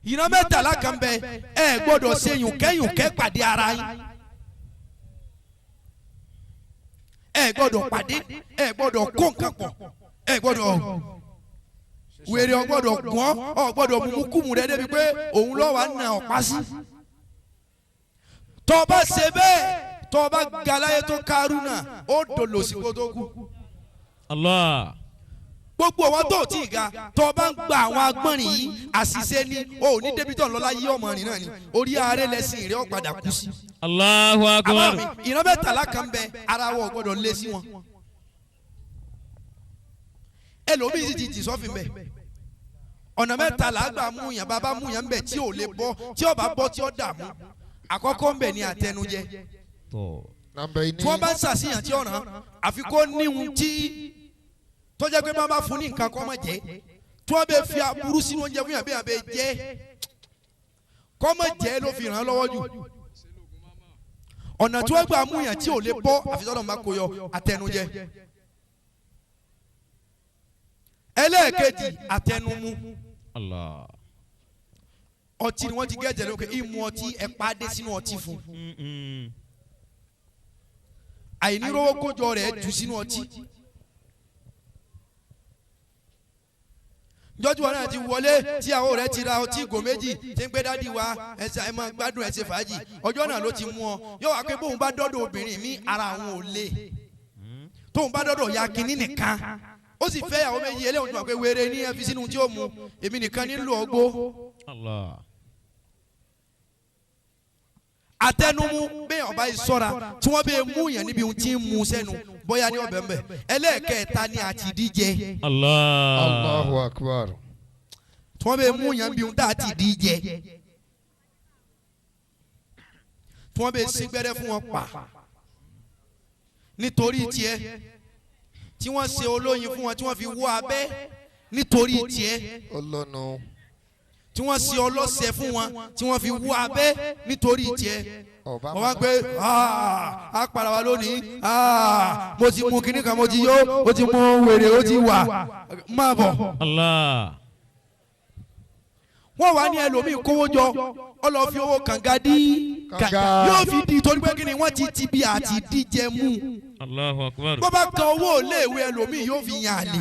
Ìran mẹ́tàlá kan bẹ ẹ gbọ́dọ̀ ṣe yùnkẹ́yùnkẹ́ pàdé ara yín. Ẹ gbọ́dọ̀ pàdé, ẹ gbọ́dọ̀ kó nǹkan pọ̀, ẹ gbọ́dọ̀ wèrè ọ gbọ́dọ̀ gbọ́n ọ gbọ́dọ̀ mumukumu rẹ débi pé òun lọ wà nà ọ̀pá sí. Tó bá ṣe bẹ́ẹ̀ tó bá galaye tó kárúnà ó dòlò sí kó tó kú. Allah. Gbogbo àwọn tó ti ga tó bá ń gba àwọn agbọ́nrin yìí àṣìṣe ni o ò ní débi tó ń lọ láyé ọmọ rìn náà ni orí ààrẹ lẹ́sìn rẹ̀ ó padà kú sí. Allahu akbar. Àmọ́ mi ìran mẹ́tàlá kan bẹ ara wọn ò gbọ́dọ̀ lé sí wọn. Ẹlòmíì sì ti tì sọ́fin bẹ̀. Ọ̀nà mẹ́tàlá gbà mú yàn bàbá mú yàn bẹ̀ tí ò lè bọ́ tí ò bá bọ́ tí ó dààmú. Àkọ́kọ́ ń bẹ̀ ni àtẹnujẹ. Tí wọ́n bá ń ṣàṣìyàn tí ọ̀ràn àfi kó níhun tí tó jẹ́ pé má bá fún ní nǹkan kọ́ mọ̀ jẹ́ tí wọ́n bẹ fi aburú sínú oúnjẹ fún yàn bí yàn bẹ jẹ́ kọ́ mọ̀ jẹ́ ló fi ràn án lọ́wọ́ jù. Ọ̀nà tí wọ́n gbà mú yàn tí ò lè bọ́ àfisọ́nà máa kó yọ àtẹnujẹ. Ẹlẹ́ẹ̀kejì àtẹnumu. Allah. Ọtí ni wọ́n ti gẹ́jẹ̀ lókè ìmú ọtí ẹ̀ pàdé sínú ọtí fún. Àìnírówó kójọ rẹ̀ jù sínú ọtí. Jọ́jú wọn náà ti wọlé tí àwọn rẹ̀ ti ra ọtí ìgò méjì tí ń gbé dádì wa ẹsẹ̀ ẹ máa gbádùn ẹ ṣe fàájì ọjọ́ náà ló ti mú ọ yóò wá pé bóun bá dọ́dọ̀ obìnrin mi ara àwọn ò lè tóun bá dọ́dọ̀ ya kínní nìkan ó sì fẹ́ ìyàwó méjì eléyìí tó wà pé wéré ní ẹ fi sínú tí ó mu èmi nìkan nílò ọgbó. Àtẹnumu bẹ́ẹ̀ ọba yìí sọ́ra tí wọ́n bẹ́ẹ̀ mú yàn níbi ohun tí ń mu sẹ́nu bóyá ní ọbẹ̀ mbẹ̀ ẹlẹ́ẹ̀kẹta ni àti díjẹ. Allah. Allahu akbar. Tí wọ́n bẹ́ẹ̀ mú yàn níbi ohun tá a ti díjẹ. Tí wọ́n bẹ́ẹ̀ sígbẹ́rẹ́ fún wọn pa nítorí tiẹ̀ tí wọ́n ṣe olóyin fún wọn tí wọ́n fi wọ́ abẹ́ nítorí tiẹ̀. Ọlọ́nu. Tí wọ́n ṣe ọlọ́sẹ̀ fún wọn tí wọ́n fi wú abẹ́ nítorí tiẹ̀. Wọ́n wá pé a para wa lónìí mo ti mu kíní kan mo ti yó o ti mu wèrè o ti wà má bọ̀. Allah. Wọ́n wá ní ẹlòmíì kówó jọ ọ lọ fi owó kànga dí kànga yóò fi di torí pé kíni wọ́n ti ti bí àti díjẹ mú. Allahu akbar. Bó bá kan owó iléèwé ẹlòmíì yóò fi yàn àlè.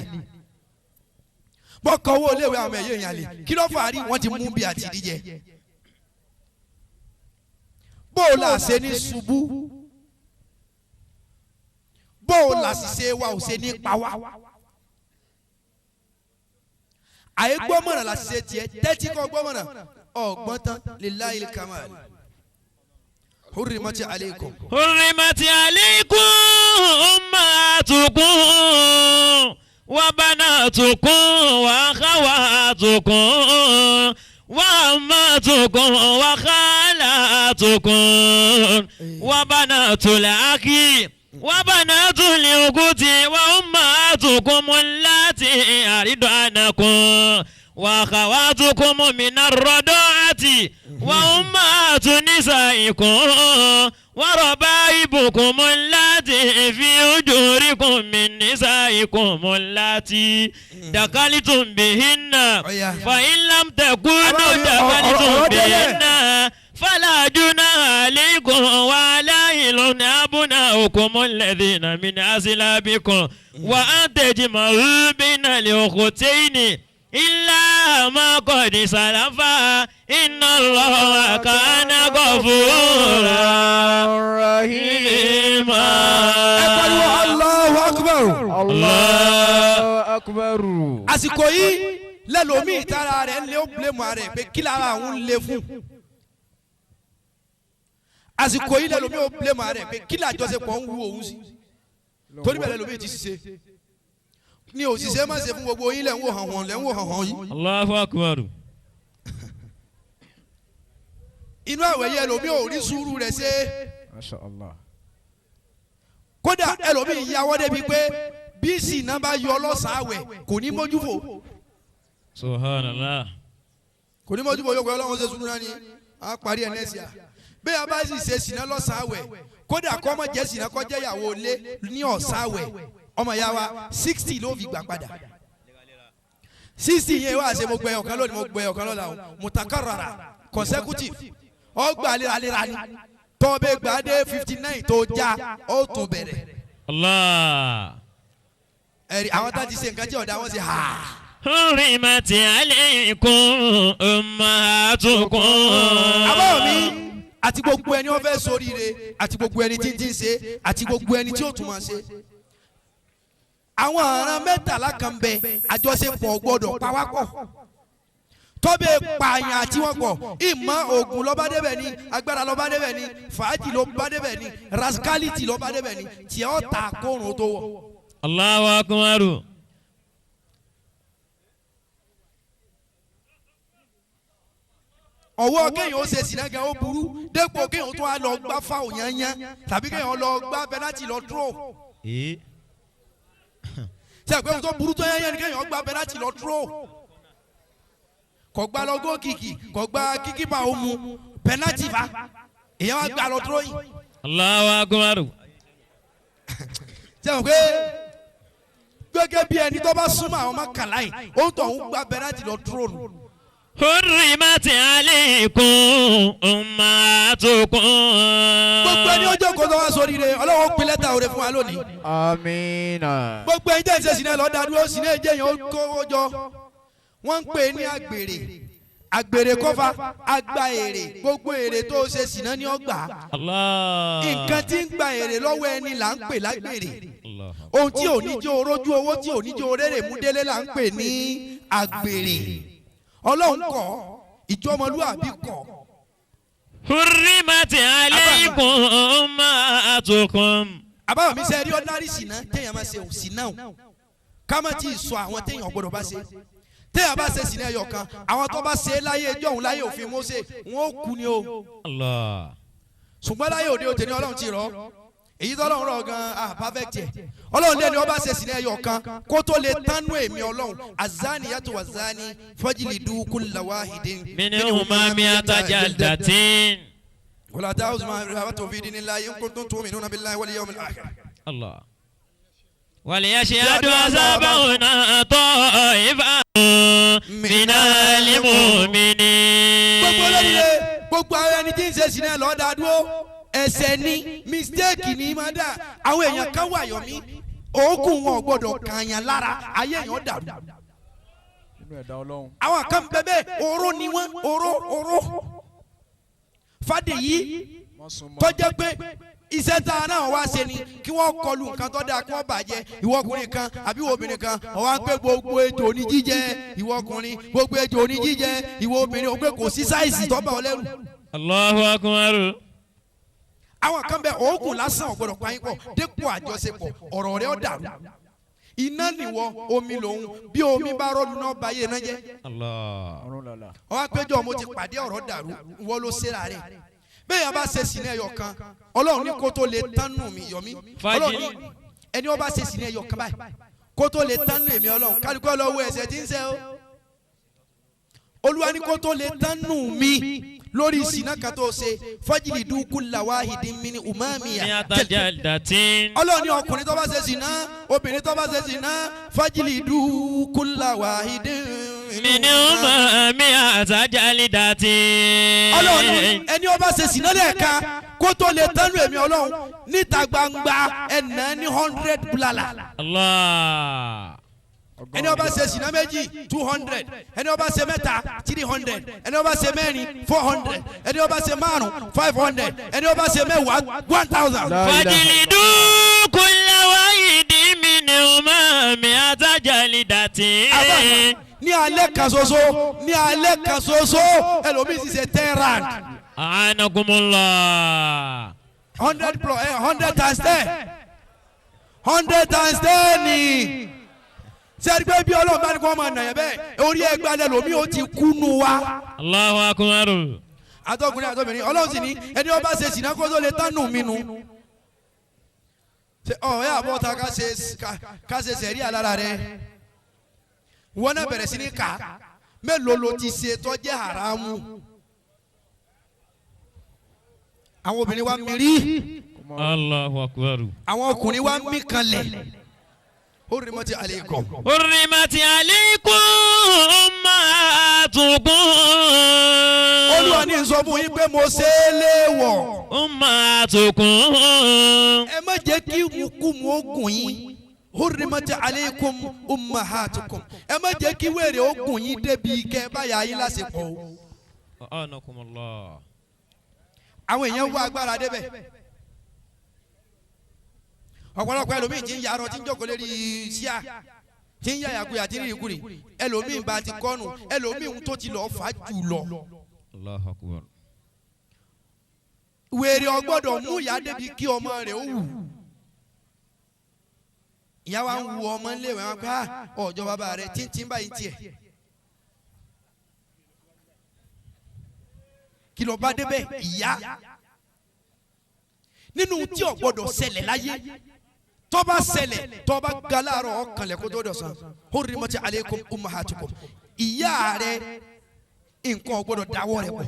Bọ́kọ̀ owó iléèwé àwọn ẹ̀yẹ yẹn àlè kí ló fà á rí wọ́n ti mú bí àti díjẹ. Bó o là ṣe ní ṣubú bó o là sì ṣe wa ò ṣe ní pa wá. Àyè gbọ́mọ̀nà là ṣe tiẹ̀ tẹ́tí kọ́ gbọ́mọ̀nà ọ̀gbọ́n tán lillahil kamal. Hurrimat alaykum. Hurrimat alaykum ummatukum. وبناتكم وأخواتكم وأماتكم وخالاتكم وبنات الأخ وبنات الأخت وأمهاتكم اللاتي أرضعنكم وأخواتكم من الرضاعة وأمهات نسائكم وربائبكم اللاتي في أجوركم من نسائكم اللاتي دخلتم بهن فإن لم تكونوا دخلتم بهن فلا جناح عليكم ولا أبناؤكم الذين من أصلابكم وأن تجمعوا بين الأختين إلا ما قد سلف إن الله كان غفورا رحيما. Allahu akbar. Allahu akbar. Àsìkò yìí lẹ́lòmíì tára rẹ̀ ń lé ó bílẹ̀mù ara rẹ̀ pé kí lára àwọn ń lé fún. Àsìkò yìí lẹ́lòmíì ó bílẹ̀mù ara rẹ̀ pé kí làjọṣepọ̀ ń wú òun sí. Torí bẹ́ẹ̀ lẹ́lòmíì ti ṣiṣẹ́. Ni òṣìṣẹ́ má ṣe fún gbogbo yín lẹ́ ń wò hàn hàn lẹ́ ń wò hàn hàn yìí. Allahu akbar. Inú àwẹ̀ yẹ ẹlòmíì ò rí sùúrù rẹ̀ ṣe. Masha Allah. Kódà ẹlòmíì yàwọ́ débi pé bí sìnà bá yọ lọ́sàn-án àwẹ̀ kò ní mójú fò. Subhanallah. Kò ní mójú fò yóò pé Ọlọ́run ṣe sùúrù náà ni a parí ẹ̀ nẹ́ẹ̀sì à. Bẹ́ẹ̀ a bá sì ṣe sìnà lọ́sàn-án àwẹ̀ kódà kọ́ mọ̀ jẹ́ sìnà kọ́ jẹ́ ìyàwó ilé ní ọ̀sán àwẹ̀ ọmọ ìyá wa 60 ló fi gbà padà. 60 yẹn wá ṣe mo gbẹ ọ̀kan lónìí mo gbẹ ọ̀kan lọ́la o mutakarrara consecutive ọgbà léraléra ni tọ́bẹ̀ gbàdé 59 tó já ó tún bẹ̀rẹ̀. Allah. Ẹ̀rí àwọn tá ti ṣe nǹkan tí ọ̀dà wọn ṣe ha. Hurrimat alaykum ummahatukum. Àbá mi àti gbogbo ẹni wọ́n fẹ́ ṣoríire àti gbogbo ẹni tí ń ti ń ṣe àti gbogbo ẹni tí ó tún máa ṣe. Àwọn ọ̀ràn 13 kan bẹ àjọṣepọ̀ gbọ́dọ̀ pawápọ̀. Tọ́bẹ̀ pààyàn àti wọn pọ̀ ìmọ̀ oògùn lọ́ba débẹ̀ ni agbára lọ́ba débẹ̀ ni fàájì lọ́ba débẹ̀ ni rascality lọ́ba débẹ̀ ni tí ó ta kóòrùn tó wọ̀. Allahu akbar. Ọwọ́ kéèyàn ó ṣe sìnà gan ó burú dépò kéèyàn tó wá lọ gbá fáwọn yányán tàbí kéèyàn lọ gbá pẹnátì lọ dúró. Ṣé àgbẹ̀ tó burú tó yányán ni kéèyàn gbá pẹnátì lọ dúró. Kò gbá lọ gókìkì kò gbá kíkípa ó mu pẹnátì fa èèyàn wá gbá lọ dúró yìí. Allahu akbar. Ṣé àgbẹ̀ gẹ́gẹ́ bí ẹni tó bá súnmọ́ àwọn mọ́kànlá yìí ó ń tọ̀ ń gbá pẹnátì lọ dúró nù. Hurrimat alaykum ummahatukum. Gbogbo ẹni ó jókòó tó wá sórí rẹ̀ Ọlọ́run pín lẹ́tà òre fún wa lónìí. Amina. Gbogbo ẹni tẹ́ ń ṣe sinẹ́ lọ́ọ́ dádúró sinẹ́ jẹ́ yẹn ó kówó jọ. Wọ́n ń pè é ní àgbèrè. Àgbèrè kọ́fà àgbà èrè gbogbo èrè tó ṣe sinẹ́ ní ọgbà. Allah. Nǹkan tí ń gba èrè lọ́wọ́ ẹni là ń pè lágbèrè. Ohun tí ò ní jẹ́ orójú owó tí ò ní jẹ́ orérè mú délé là ń pè ní àgbèrè. Ọlọ́run kọ̀ ìjọmọlúwàbí kọ̀. Hurrimat alaykum ummahatukum. Àbáwọ̀ mi ṣe rí ordinary ṣìnà téèyàn máa ṣe ṣìnà o ká má tí ì sọ àwọn téèyàn gbọ́dọ̀ bá ṣe téèyàn bá ṣe ṣìnà ẹyọ kan àwọn tó bá ṣe é láyé ẹjọ́ òun láyé òfin Mósè wọn ó kú ni o. Allah. Ṣùgbọ́n láyé òde òtẹ̀ ni Ọlọ́run ti rọ̀ èyí tọ́lọ́run rọ̀ gan-an perfect yẹ Ọlọ́run lẹ́ni ọba ṣe ṣìnà ẹyọ kan kó tó lè tánú èmi Ọlọ́run azani yàtọ̀ wazani fajlidu kulla wahidin minhuma mi'ata jaldatin. Wala ta'khudhukum fi dinillahi in kuntum tu'minuna billahi wal yawmil akhir. Allah. Waliyashhadu azabahuma ta'ifatun minal mu'minin. Gbogbo olóríire gbogbo àwọn ẹni tí ń ṣe ṣìnà lọ́ọ́ dá dúró ẹsẹ̀ ní mistake ní máa dà àwọn èèyàn kan wà yọ̀mí òógùn wọn ò gbọ́dọ̀ kàyàn lára ayé èèyàn dàrú. Àwọn kan bẹ́ẹ̀ oró ni wọ́n oró oró Fádèyí tó jẹ́ pé iṣẹ́ tá a náà wá ṣe ni kí wọ́n kọlu nǹkan tó dáa kí wọ́n bàjẹ́ ìwọ ọkùnrin kan àbí ìwọ obìnrin kan ó wá ń pé gbogbo ejò ní jíjẹ ìwọ ọkùnrin gbogbo ejò ní jíjẹ ìwọ obìnrin ó pé kò sí sáìsì tó bá ọ lẹ́rù. Allahu akbar. Àwọn kan bẹ òògùn lásán ò gbọ́dọ̀ payín pọ̀ dépò àjọṣepọ̀ ọ̀rọ̀ rẹ̀ ó dàrú. Iná nìwọ omi lòun bí omi bá rọ́ọ̀lù náà bá yé iná jẹ́. Ó wá péjọ mo ti pàdé ọ̀rọ̀ dàrú ìwọ ló ṣe ra rẹ̀. Bẹ́ẹ̀ yẹn bá ṣe sìnà ẹyọ kan Ọlọ́run ní kó tó lè tánú mi yọ̀mí Ọlọ́run ní ẹni ó bá ṣe sìnà ẹyọ kan báyìí kó tó lè tánú èmi Ọlọ́run kálukú ọlọ́wọ́ ẹ̀ṣẹ̀ tí ń ṣe o. Olúwa ní kó tó lè tánú mi lórí ìsìnà kan tó ṣe fajlidu kulla wahidin min umamiya. Ọlọ́run ní ọkùnrin tó bá ṣe sìnà obìnrin tó bá ṣe sìnà fajlidu kulla wahidin min umamiya. Ọlọ́run ẹni ó bá ṣe sìnà lẹ́ẹ̀kan kó tó lè tánú èmi Ọlọ́run níta gbangba ẹ̀nà ní 100 bulala. Allah. Ẹni ó bá ṣe sìnà méjì 200 ẹni ó bá ṣe mẹ́ta 300 ẹni ó bá ṣe mẹ́rin 400 ẹni ó bá ṣe márùn 500 ẹni ó bá ṣe mẹ́wàá 1000. Fajlidu kulla wahidin minhuma mi'ata jaldatin. Ní alẹ́ kan ṣoṣo ní alẹ́ kan ṣoṣo ẹlòmíì sì ṣe 10 rand. A'anakumullah. 100 plus 100 times 10 100 times 10 ni. Sẹ́ni pé bí Ọlọ́run bá ní kó máa nàyẹ̀ bẹ́ẹ̀ orí ẹgbẹ́ alẹ́ lomi ó ti kú nu wa. Allahu akbar. Àtọkùnrin àtọbìnrin Ọlọ́run sì ní ẹni ó bá ṣe sìnà kó tó lè tánù mí nu. Ṣé ọ̀ ẹ́ àbọ̀ ta ká ṣe sẹ̀rí àlára rẹ̀ wọ́n náà bẹ̀rẹ̀ sí ní kà mélòó ló ti ṣe tó jẹ́ haramu. Àwọn obìnrin wa mi rí. Allahu akbar. Àwọn ọkùnrin wa mi kanlẹ̀. Hurrimat alaykum. Hurrimat alaykum ummahatukum. Olúwa ní sọ fún yín pé mo ṣe é léèwọ̀. Ummahatukum. Ẹ má jẹ́ kí ìmukúmu ó gùn yín. Hurrimat alaykum ummahatukum. Ẹ má jẹ́ kí wèrè ó gùn yín débi kẹ́ báyà yín lásìkò. Anakumullah. Àwọn èèyàn wá agbára débẹ̀. Ọ̀pọ̀lọpọ̀ ẹlòmíì tí ń yarọ tí ń jókòó lérí síà tí ń yàyàkuyà tí ń rìn kúrì ẹlòmíì bá ti kọ́nu ẹlòmíì ń tó ti lọ́ọ́ fà jù lọ. Allahu Akbar. Wèrè ọgbọ́dọ̀ mú ìyá débi kí ọmọ rẹ̀ ó wù. Ìyá wa ń wu ọmọ ńlẹ̀ wọn pé ọjọ́ bàbá rẹ̀ tíntín báyìí tiẹ̀. Kí ló bá débẹ̀ ìyá nínú tí ò gbọ́dọ̀ ṣẹlẹ̀ láyé tó bá ṣẹlẹ̀ tó bá ga láàárọ̀ ọkànlẹ̀ kó tó dọ̀sán. Hurrimat alaykum ummahatukum. Ìyá rẹ̀ nǹkan ò gbọ́dọ̀ dáwọ́ rẹ̀ pọ̀.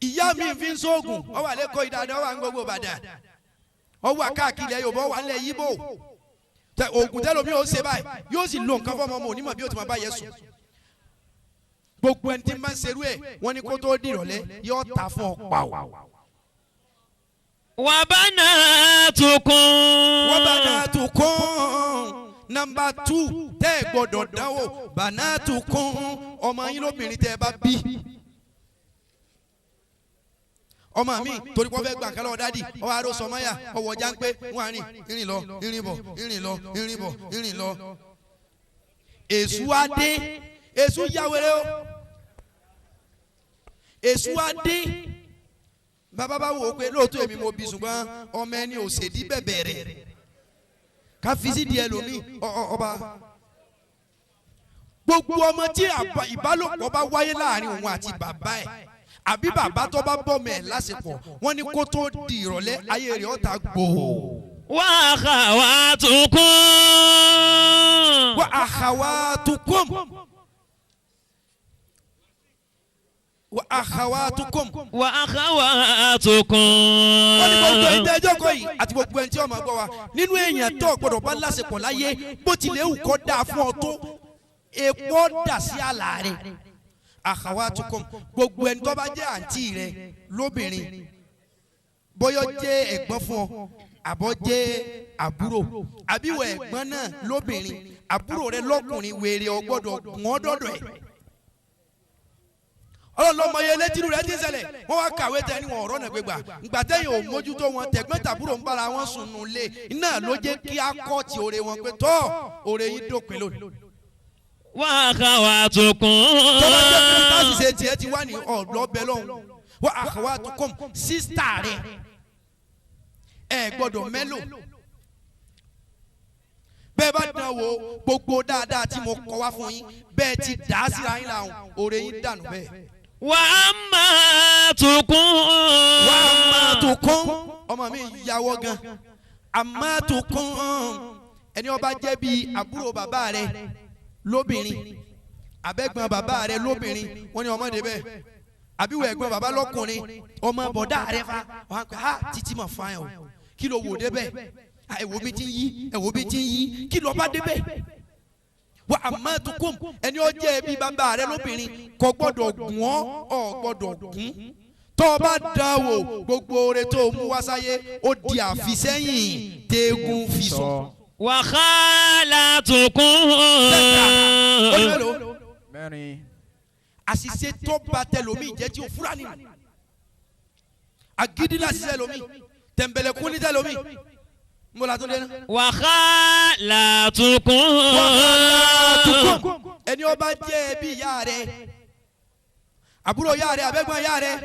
Ìyá mi fi ń sóògùn ó wà lẹ́kọ̀ọ́ ìdáadáa ó wà ń gbogbo Ìbàdàn ó wà káàkiri ẹ̀ Yorùbá ó wà ńlẹ̀ Yíbò oògùn tẹ́lómi ó ṣe báyìí yóò sì lo nǹkan fọmọ ọmọ onímọ̀ bí ó ti máa bá yẹ sùn. Gbogbo ẹni tí ń bá ń ṣerú ẹ̀ wọ́n ní kó tó dìrọ̀lẹ́ yóò ta fún ọ pa o. Wa banatukum. Wa banatukum. Nọ́mbà 2 tẹ́ ẹ gbọ́dọ̀ dánwò banatukum ọmọ yín lóbìnrin tẹ́ ẹ bá bí. Ọmọ mi torí pé wọ́n fẹ́ gbà kálọ̀ dádì ọwọ́ aró sọmọ́yà ọwọ́ jáńpé wọ́n á rìn ìrìn lọ ìrìn bọ̀ ìrìn lọ ìrìn bọ̀ ìrìn lọ. Èṣù á dé Èṣù ya wèrè o Èṣù á dé bàbá bá wò ó pé lóòótọ́ èmi mo bí ṣùgbọ́n ọmọ ẹni ò ṣèdí bẹ̀bẹ̀ rẹ̀ ká fi sí di ẹlòmíì ọba. Gbogbo ọmọ tí ìbálòpọ̀ bá wáyé láàrin òun àti bàbá ẹ̀ àbí bàbá tó bá bọ̀ mẹ́ lásìkò wọ́n ní kó tó di ìrọ̀lẹ́ ayé rẹ̀ ọ̀tá gbòò. Wa akhawatukum. Wa akhawatukum. Wa akhawatukum. Wa akhawatukum. Wọ́n ní gbogbo ẹni tẹ́ ẹjọ́ kọ́ yìí àti gbogbo ẹni tí ọmọ gbọ́ wa nínú èèyàn tó gbọ́dọ̀ bá lásìkò láyé bó tilẹ̀ wù kó dáa fún ọ tó epo dà sí àlà rẹ̀. Akhawatukum gbogbo ẹni tó bá jẹ́ àǹtí rẹ lóbìnrin bóyá jẹ́ ẹ̀gbọ́n fún ọ àbọ̀ jẹ́ àbúrò àbíwọ̀ ẹ̀gbọ́n náà lóbìnrin àbúrò rẹ lọ́kùnrin wèrè ọ gbọ́dọ̀ gùn ọ́ dọ̀dọ̀ ẹ̀. Ọlọ́lọ́mọ yẹn létírú rẹ ti ń ṣẹlẹ̀ wọ́n wá kàwé tẹ ní wọn ọ̀rọ̀ náà gbégbà ǹgbà tẹ́yìn ò mójútó wọn tẹ̀gbọ́n tàbúrò ń bára wọn sùn nù lé iná ló jẹ́ kí á kọ́ ti òre wọn pé tọ́ òre yín dópin lónìí. Wa akhawatukum. Tọ́lá jẹ́ pé táàsì ṣe tiẹ̀ ti wá ní ọ̀dọ́ bẹ lọ́hùn. Wa akhawatukum sísítà rẹ̀ ẹ gbọ́dọ̀ mẹ́lò. Bẹ́ẹ̀ bá dán wo gbogbo dáadáa tí mo kọ́ wá fún yín bẹ́ẹ̀ ti dà á síra yín làwọn òre yín dànù bẹ́ẹ̀. Wa ammatukum. Wa ammatukum ọmọ mi yàwọ́ gan. Ammatukum ẹni ó bá jẹ́ bíi àbúrò bàbá rẹ̀ lóbìnrin abẹ́gbọ́n bàbá rẹ lóbìnrin wọ́n ní ọmọdé bẹ́ẹ̀ àbíwọ̀ ẹ̀gbọ́n bàbá lọ́kùnrin ọmọ bọ̀dá rẹ fa wọ́n á pẹ́ ha títí mọ̀ fún ẹ o kí ló wò débẹ̀ ẹ̀wò mi ti ń yí ẹ̀wò mi ti ń yí kí ló bá débẹ̀ wọ́n àmọ́ tó kùn ẹni ó jẹ́ ẹbí bàbá rẹ lóbìnrin kò gbọ́dọ̀ gùn ọ́ ọ̀ gbọ́dọ̀ gùn tó o bá dán wò gbogbo oore tó o mú wá sáyé ó di àfisẹ́yìn tẹ́gùn fi sọ. Wa khalatukum. Mẹ́rin. Àṣìṣe tó ba tẹlomi jẹ́ tí o fura nínú. Agídí la ṣiṣẹ́ lomi, tẹ̀m̀bẹ̀lẹ̀kún ní tẹlomi. N bọ́lá tó dé náà. Wa khalatukum. Wa khalatukum. Ẹni ó bá jẹ́ ẹbí ìyá rẹ̀, àbúrò ìyá rẹ̀, àbẹ́gbọ́n ìyá rẹ̀.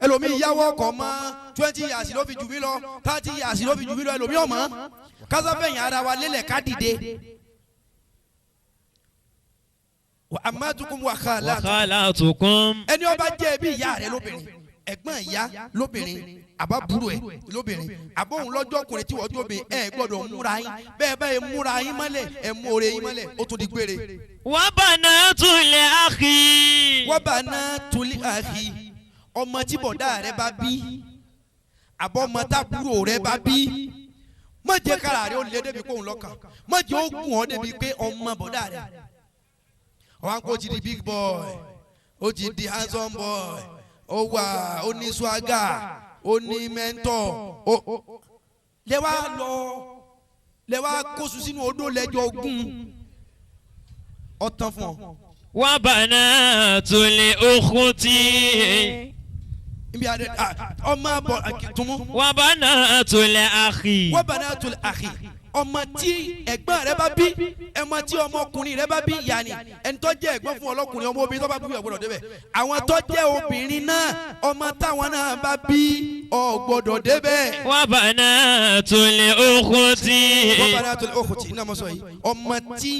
Ẹlòmí yáwó ọkọ̀ mọ́ 20 years ló fi jù mí lọ, 30 years ló fi jù mí lọ, ẹlòmí ọ̀mọ́. Kásánfẹ̀yìn ara wa lélẹ̀ ká dìde. Wa ammatukum wa khalatukum. Ẹni ó bá jẹ́ ẹbí ìyá rẹ̀ lóbìnrin, ẹ̀gbọ́n ìyá lóbìnrin, àbábúrò ẹ̀ lóbìnrin, àbóhùn lọ́jọ́ ọkùnrin tí wọ́n jóbìn ẹ̀ gbọ́dọ̀ múra yín bẹ́ẹ̀ bẹ́ẹ̀ múra yín mọ́lẹ̀ ẹ̀ mú oore yín mọ́lẹ̀ ó tún di gbére. Wa banatul akhi. Wa banatul akhi. Ọmọ tí bọ̀dá rẹ bá bí àbọ̀mọ tábúrò rẹ bá bí Má jẹ́ kára rẹ̀ ó lé débi kóun lọ́kàn. Má jẹ́ ó gùn ọ́ débi pé ọmọ bọ̀dá rẹ̀. Ọ̀wá kó ti di big boy, ó ti di handsome boy, ó wà ó ní swagger, ó ní mentor. Lẹ́wà lọ lẹ́wà kóṣù sínú odó lẹ́jọ́ gún ọ̀tán fún ọ. Wa banatul ukhti. Ibi adé ọmọ bọ tumu. Wa banatul akhi. Wa banatul akhi. Ọmọ tí ẹ̀gbọ́n rẹ bá bí, ọmọ tí ọmọkùnrin rẹ bá bí, yanni ẹni tó jẹ́ ẹ̀gbọ́n fún ọlọ́kùnrin, ọmọ obìnrin tó bá bí ó gbọ́dọ̀ débẹ̀. Àwọn tó jẹ́ obìnrin náà, ọmọ táwọn náà bá bí ó gbọ́dọ̀ débẹ̀. Wa banatul ukhti. Wa banatul ukhti iná mọ̀ sọ yìí, ọmọ tí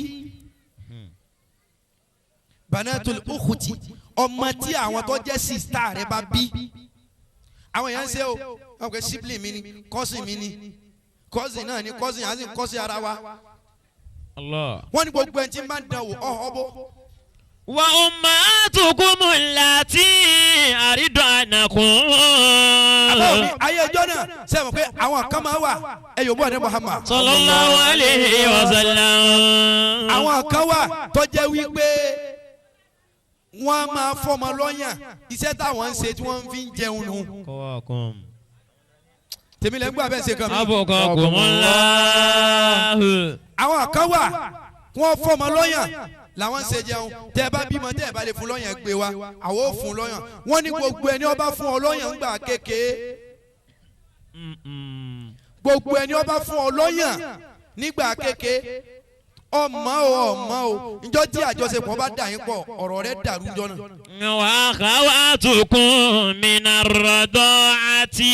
banatul ukhti, ọmọ tí àwọn tó jẹ́ sista rẹ bá bí. Àwọn èèyàn ń ṣe o, wọn kò sibling mi ni, cousin mi ni, cousin náà ni cousin, àti cousin ara wa. Allah. Wọ́n ní gbogbo ẹni tí máa ń dán wò ọ̀họ́ bó. Wa ummatukum allati arda'nakum. Àbọ̀ mi ayé ẹjọ́ náà sẹ́wọ̀n pé àwọn kan máa wà ẹ yóò bọ̀ ní Muhammad. Sallallahu alayhi wa sallam. Àwọn kan wà tó jẹ́ wípé wọ́n máa fọmọ lọ́yàn, iṣẹ́ táwọn ń ṣe tí wọ́n fi ń jẹun nù. Kọ́wákùn. Tèmi lẹ́ ń gbọ́ abẹ́ ṣe kan mi. Abqakumullahu. Àwọn kan wà wọ́n fọmọ lọ́yàn làwọn ń ṣe jẹun. Tẹ́ ẹ bá bímọ tẹ́ ẹ bá lè fún lọ́yàn gbé wa, àwọn ò fún lọ́yàn. Wọ́n ní gbogbo ẹni ó bá fún ọ lọ́yàn ń gbà kékeré. Gbogbo ẹni ó bá fún ọ lọ́yàn nígbà kékeré, ọmọ o ọmọ o, njọ́ tí àjọṣepọ̀ bá dà yín pọ̀, ọ̀rọ̀ rẹ̀ dàrú njọ́ náà. Wa akhawatukum mina rada'ati.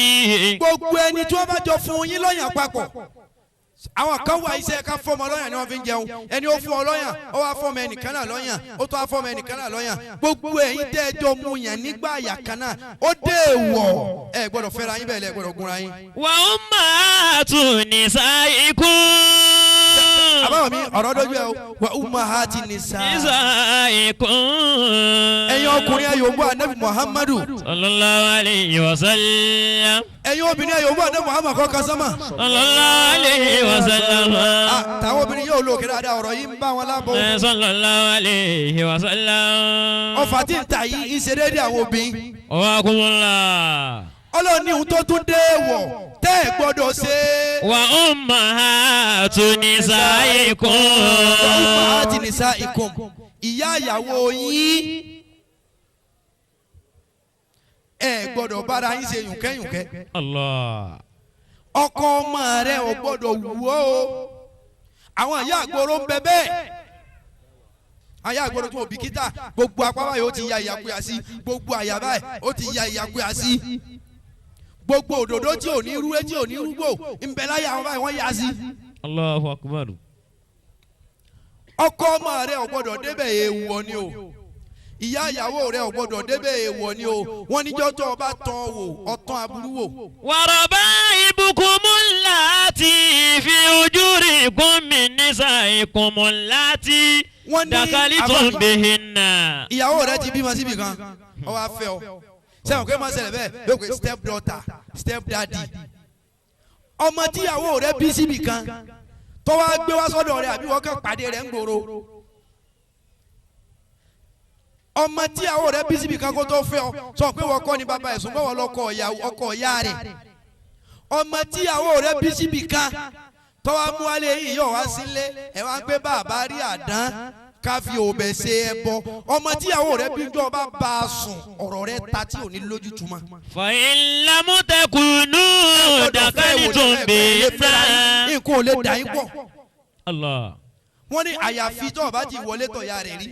Gbogbo ẹni tí wọ́n bá jọ fún yín lọ́yàn papọ̀, àwọn kan wà iṣẹ́ ká fọmọ lọ́yàn ni wọ́n fi ń jẹun. Ẹni ó fún ọ lọ́yàn, ó wá fọmọ ẹnìkan náà lọ́yàn, ó tó wá fọmọ ẹnìkan náà lọ́yàn. Gbogbo ẹ̀yin tẹ́ ẹ jọ mú yàn nígbà àyà kan náà, ó dé èèwọ̀, ẹ gbọ́dọ̀ fẹ́ra yín bẹ́ẹ̀ lẹ gbọ́dọ̀ gúnra yín. Wa ummahatu nisaikum. Àbáwọ̀ mi ọ̀rọ̀ dójú ẹ o, wa ummahati nisa. Nisaikum. Ẹ̀yin ọkùnrin ẹ yòǹbó Ànábì Muhammadu. Sallallahu alayhi wa sallam. Ẹ̀yin obìnrin ẹ yòǹbó Ànábì Muhammad kọ́ kan sánmà. Sallallahu alayhi wa sallam. Tàwọn obìnrin yóò lò kí dáadáa, ọ̀rọ̀ yìí ń bá wọn lábọ̀. Sallallahu alayhi wa sallam. Ọfà tí ń ta yìí ń ṣe déédéé àwọn obìnrin. Wakumullah. Ọlọ́run ní ohun tó tún dé wọ̀ tẹ́ ẹ gbọ́dọ̀ ṣe. Wa ummahatu nisaikum. Wa ummahati nisaikum. Ìyá ìyàwó yín ẹ gbọ́dọ̀ bára yín ṣe yùnkẹ́yùnkẹ́. Allah. Ọkọ ọmọ rẹ ò gbọ́dọ̀ wù ọ́ o. Àwọn ìyá àgbòrò ń bẹ bẹ́ẹ̀. Àyà àgbòrò tó bìkítà, gbogbo apá báyìí ó ti ya ìyàkuyà sí, gbogbo àyà báyìí ó ti ya ìyàkuyà sí, gbogbo òdòdó tí ò ní rúwé tí ò ní rúgbò ń bẹ láyà àwọn báyìí wọ́n yà sí. Allahu akbar. Ọkọ ọmọ rẹ ò gbọ́dọ̀ débẹ̀, èèwọ̀ ni o. Ìyá ìyàwó rẹ ò gbọ́dọ̀ débẹ̀, èèwọ̀ ni o. Wọ́n níjọ́ tó o bá tán wò, ọtán aburú wò. Wa rabaibukumul-lati fi ujurikum min nisaikumul-lati dakhaltum bihinna. Ìyàwó rẹ ti bímọ síbi kan, ó wá fẹ́ ọ. Sẹ́wọ̀n pé máa ṣẹlẹ̀ bẹ́ẹ̀ yóò pé step daughter, step daddy. Ọmọ tíyàwó rẹ bí síbi kan tó wá gbé wá sọ́dọ̀ rẹ, àbí wọ́n kàn pàdé rẹ̀ ń gbòòrò. Ọmọ tíyàwó rẹ bí síbi kan kó tó fẹ́ ọ, sọ pé wọ́n kọ́ ni bàbá ẹ̀ sùn bọ́wọ́ lọ́kọ ọkọ ìyá rẹ̀. Ọmọ tíyàwó rẹ bí síbi kan tó wá mú wálé yìí yóò wá sílé, ẹ wá pé bàbá rí àdán ká fi òbẹ̀ ṣe ẹbọ. Ọmọ tíyàwó rẹ bí jọ bá bá a sùn, ọ̀rọ̀ rẹ ta tí ò ní lójútùmọ̀. Fa in lam takunu dakhaltum bihinna. Nǹkan ò lè dà yín pọ̀. Allah. Wọ́n ní àyàfi tó o bá ti wọlé tọ̀ ya rẹ̀ rí.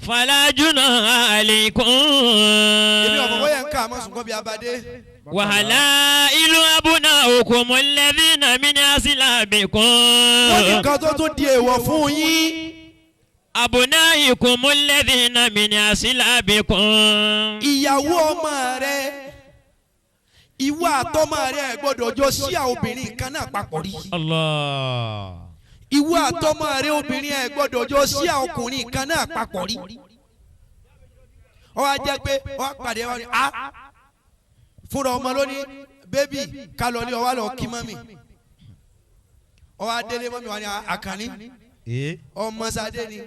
Fala junaha alaykum. Èmi ọ̀mọ̀ bóyá ń ká àmọ́ sùn kọ́ bí abadé. Wa halailu abnaukum alladhina min aslabikum. Wọ́n ní nǹkan tó tún di èèwọ̀ fún yín. Abnaikum alladhina min aslabikum. Ìyàwó ọmọ rẹ, ìwọ àtọmọ rẹ gbọ́dọ̀ jọ sí àwọn obìnrin kan náà papọ̀ rí. Allah. Ìwọ àtọmọ rẹ obìnrin ẹ gbọ́dọ̀ jọ sí àwọn ọkùnrin kan náà papọ̀ rí. Ó wá jẹ́ pé ó wá pàdé wa ni a fúnra ọmọ lónìí bébì ká lọ ní ọwá lọ kí mọ́mì. Ó wá délé mọ́mi wa ní Àkànní ọmọ Sadé ni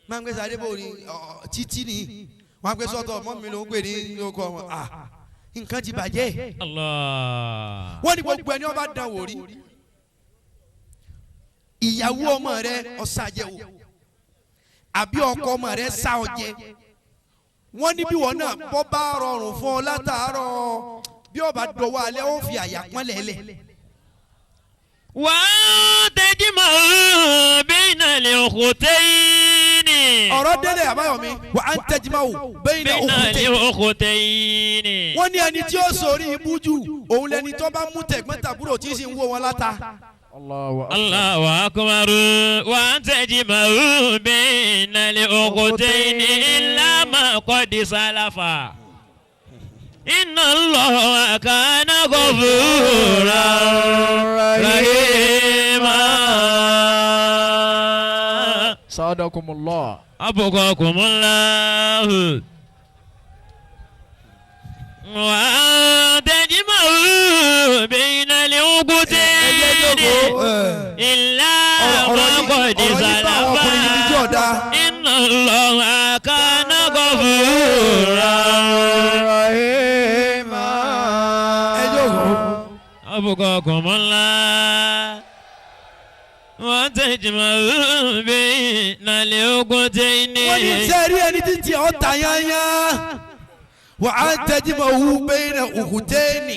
máa ń gbé Sadé bò ní títí ni wọ́n á gbé sọ́tọ̀ mọ́mi mi ló ń gbé ní ọkọ wọn nǹkan ti bàjẹ́. Wọ́n ní gbogbo ẹni wọ́n bá dán wò rí ìyàwó ọmọ rẹ ọ̀sàjẹ́ o àbí ọkọ ọmọ rẹ sá ọ jẹ. Wọ́n ní bí wọn náà bọ́ bá rọrùn fún ọ látàárọ̀ bí ọba dọwọ́ alẹ́ ó fi àyà pọ́n lẹ́lẹ̀. Wà á tẹ́jú mọ́ bẹ́ẹ̀nà lè kó tẹ́yìnì. Ọ̀rọ̀ délé àbáyọ̀mí wà á tẹ́jú mọ́ bẹ́ẹ̀nà òkú tẹ́yìnì. Wọ́n ní ẹni tí ó sórí ibú jù òun lẹni tó bá mú tẹ̀gbọ́n tàbúrò tí sì ń wó wọn láta. Allahu akbar wa tajma'u bayna al-ukhtayn illa ma qad salafa. Inna Allaha kana ghafuran rahima. Sadakumullah. Abqakumullah. Wa tajma'u bayna al-ukhtayn illa ma qad salafa. Inna Allaha kana ghafuran rahima. Abqakumullah. Wa tajma'u bayna al-ukhtayn. Wọ́n ní sẹ́rí ẹni títí ọ̀tá yányá. Wa tajma'u bayna al-ukhtayn.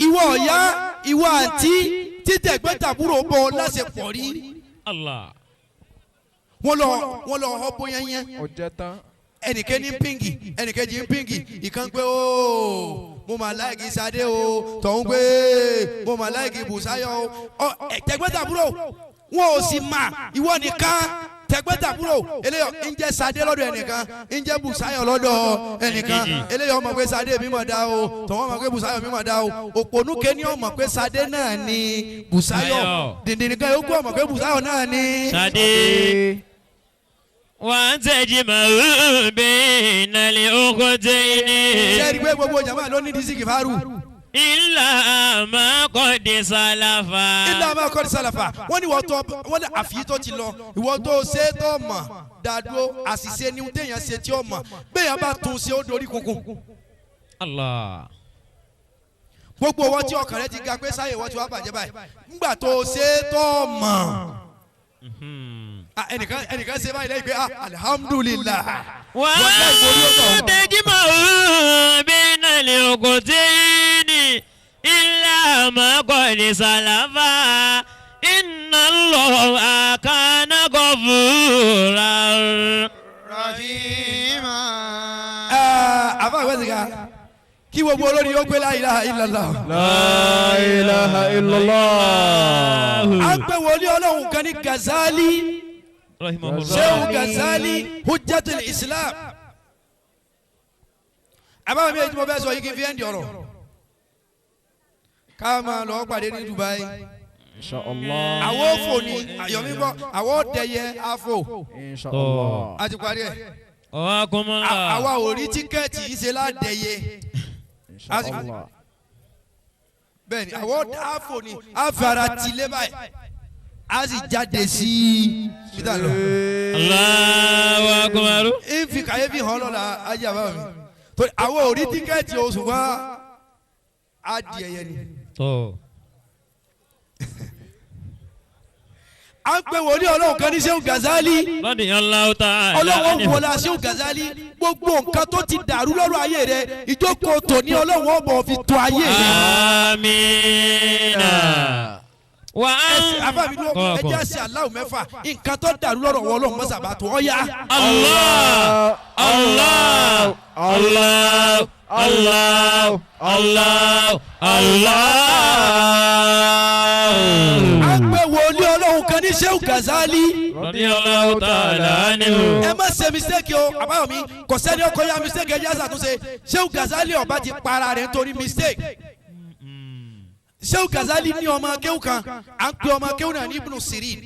Ìwọ ọ̀yá ìwọ àǹtí títẹ̀gbẹ́ tàbúrò bọ̀ lásìkò rí. Wọ́n lọ họ bóyá yẹn. Ẹnìkan ní píngì ẹnìkejì ń píngì ìkan pé ooo mo mà láìkì Sadé o tọ̀hún pé mo mà láìkì Bùsáyọ̀ o. Tẹ̀gbẹ́ tàbúrò wọn ò sì mà ìwọ nìkan tẹ̀gbẹ́ tàbúrò eléyọ̀ ń jẹ́ Sadé lọ́dọ̀ ẹnìkan ń jẹ́ Bùsáyọ̀ lọ́dọ̀ ẹnìkan eléyọ̀ ọmọ pé Sadé mi mọ̀ dá o tọ̀hún ọmọ pé Bùsáyọ̀ mi mọ̀ dá o òpònú kéní ọmọ pé Sadé náà ni Bùsáyọ̀ dìndìnnìkan yòókù ọmọ pé Bùsáyọ̀ náà ni Sadé. Wa tajma'u bayna al-ukhtayn. Ṣé ẹ rí i pé gbogbo jàmbá ló ní dísìkì fárú. Illa ma qad salafa. Illa ma qad salafa. Wọ́n ní wọ́n ní àfiyí tó ti lọ ìwọ́n tó ṣe tó mọ̀ dàdúró àṣìṣe ni téèyàn ṣe tí ó mọ̀ béèyàn bá tún ṣe ó dorí kunkun. Allah. Gbogbo wọn tí ọkàn rẹ ti ga pé sáyè wọ́n ti wá bàjẹ́ báyìí ńgbà tó ṣe tó mọ̀ ẹnìkan ṣe báyìí lẹ́yìn pé alhamdulillah. Wa tajma'u bayna al-ukhtayn illa ma qad salafa. Inna Allaha kana ghafuran rahima. Àfa ìwé sìgá kí gbogbo olórí ó gbé la ilaha illallah. La ilaha illallah. A ń pè wòlíì Ọlọ́run kan ní Gazali. Shehu Gazali Hujjatul Islam. Àbáwọ̀ mi èyí tí mo fẹ́ sọ yìí kí n fi ẹ́ndì ọ̀rọ̀. Ká máa lọ pàdé ní Dubai. Inshallah. Àwọn òfò ni Àyọ̀mí gbọ́, àwọn òdẹ̀yẹ àfò. Inshallah. A ti parí ẹ̀. Àwa ò rí tíkẹ́ẹ̀tì yìí ṣe ládẹ̀yẹ. Inshallah. Bẹ́ẹ̀ni, àwọn àfò ni àfara tilé báyìí. A sì jáde sí peter lọ. Allahu akbar. N fi kàyéfì hàn lọ́la ajé àbá mi. Torí àwọn ò rí tíkẹ́ẹ̀tì oṣù wa á di ẹyẹ ni. A ń pe wòlíì Ọlọ́run kan ní Shehu Gazali. Radiyallahu ta'ala. Ọlọ́run wọlé Shehu Gazali gbogbo nǹkan tó ti dàrú lọ́rọ̀ ayé rẹ ìjókòó tòní Ọlọ́run ọmọ fi tó ayé rẹ. Amina. Wà á àfa mi dúró ẹ jẹ́ àṣẹ Allahu mẹ́fà nǹkan tó dàrú lọ́rọ̀ wọ Ọlọ́run mọ́sàbá tó ọ yá. Allah Allah Allah Allah Allah Allah. A ń pe wòlíì Ọlọ́run kan ní Shehu Gazali. Radiyallahu ta'ala anhu. Ẹ má ṣe mistake o Àbáyọ̀mí kò sẹ́ni ọkọ̀ ya mistake ẹ jẹ́ àṣàtúnṣe Shehu Gazali ọba ti para rẹ̀ nítorí mistake. Shehu Gazali ní ọmọ akéwù kan à ń pe ọmọ akéwù náà ní Ibn Sirin.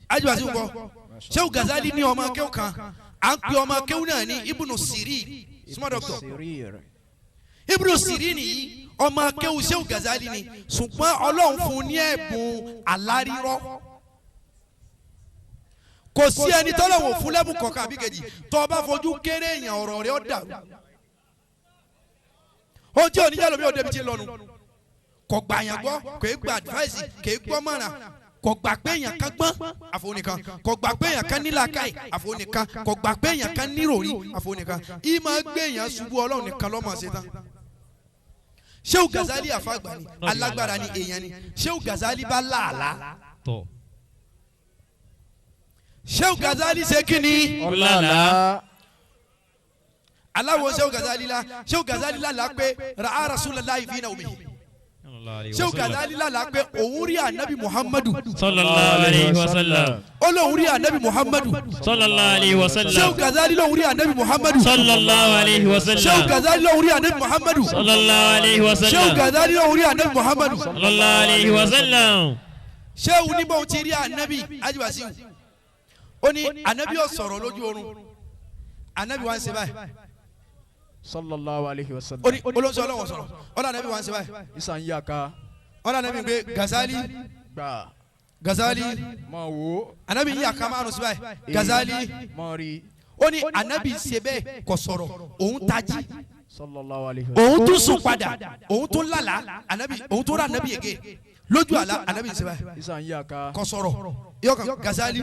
Ajiwasi gbọ́ Shehu Gazali ní ọmọ akéwù kan à ń pe ọmọ akéwù náà ní Ibn Sirin. Small doctor. Ibnu Sirin yìí ọmọ akéwù Shehu Gazali ni ṣùgbọ́n Ọlọ́run fún ní ẹ̀bùn alárírọ́. Kò sí ẹni tọ́lọ́wọ̀ fún lẹ́bùn kọ̀ọ̀kan àbí kejì tó o bá fojú kéré èèyàn ọ̀rọ̀ rẹ̀ ó dàrú. Ohun tí oníjà lómi ò débi tí ń lọnu kò gbà yàn gbọ́ kò é gba advice kò é gbọ́ mọ̀ràn kò gbà pé èèyàn kan gbọ́n àfọwọ́nìkan kò gbà pé èèyàn kan nílàkàì àfọwọ́nìkan kò gbà pé èèyàn kan níròrí àfọwọ́nìkan ìmọ̀ gbé èèyàn ṣubú Ọlọ́run nìkan ló mọ̀ ṣe tán. Shehu Gazali àfàgbà ni alágbára ni èèyàn ni Shehu Gazali bá làálàá. Shehu Gazali ṣe kí ni. Ọlọ́lá. Aláwo Shehu Gazali la Shehu Gazali la la pé ra'a Rasulullahi fi nawmihi. Shehu Gazali la la pé òun rí anabi Muhammadu. Sallallahu alayhi wa sallam. Ó lóun rí anabi Muhammadu. Sallallahu alayhi wa sallam. Shehu Gazali lóun rí anabi Muhammadu. Sallallahu alayhi wa sallam. Shehu Gazali lóun rí anabi Muhammadu. Sallallahu alayhi wa sallam. Shehu Gazali lóun rí anabi Muhammadu. Sallallahu alayhi wa sallam. Shehu níbo ti rí anabi Ajiwasiu. Ó ní anabi ó sọ̀rọ̀ lójú oorun anabi wa ń ṣe báyìí. Sallallahu alayhi wa sallam. Ó ní olóńsọ ọlọ́wọ́ sọ̀rọ̀ ọ̀nà anabi wa ń ṣe báyìí. Isa ń yà ká. Ọ̀nà anabi gbé Gazali. Gbà. Gazali. Mọ̀ wò. Anabi ń yà ká márùn sí báyìí. Gazali. Mọ̀ rí. Ó ní anabi ṣe bẹ́ẹ̀ kò sọ̀rọ̀ òun tají. Sallallahu alayhi wa sallam. Òun tún sùn padà òun tún lálàá anabi òun tún rà anabi yege lójú àlá anabi ṣe báyìí. Isa ń yà ká. Kò sọ̀rọ̀ yọ kan Gazali.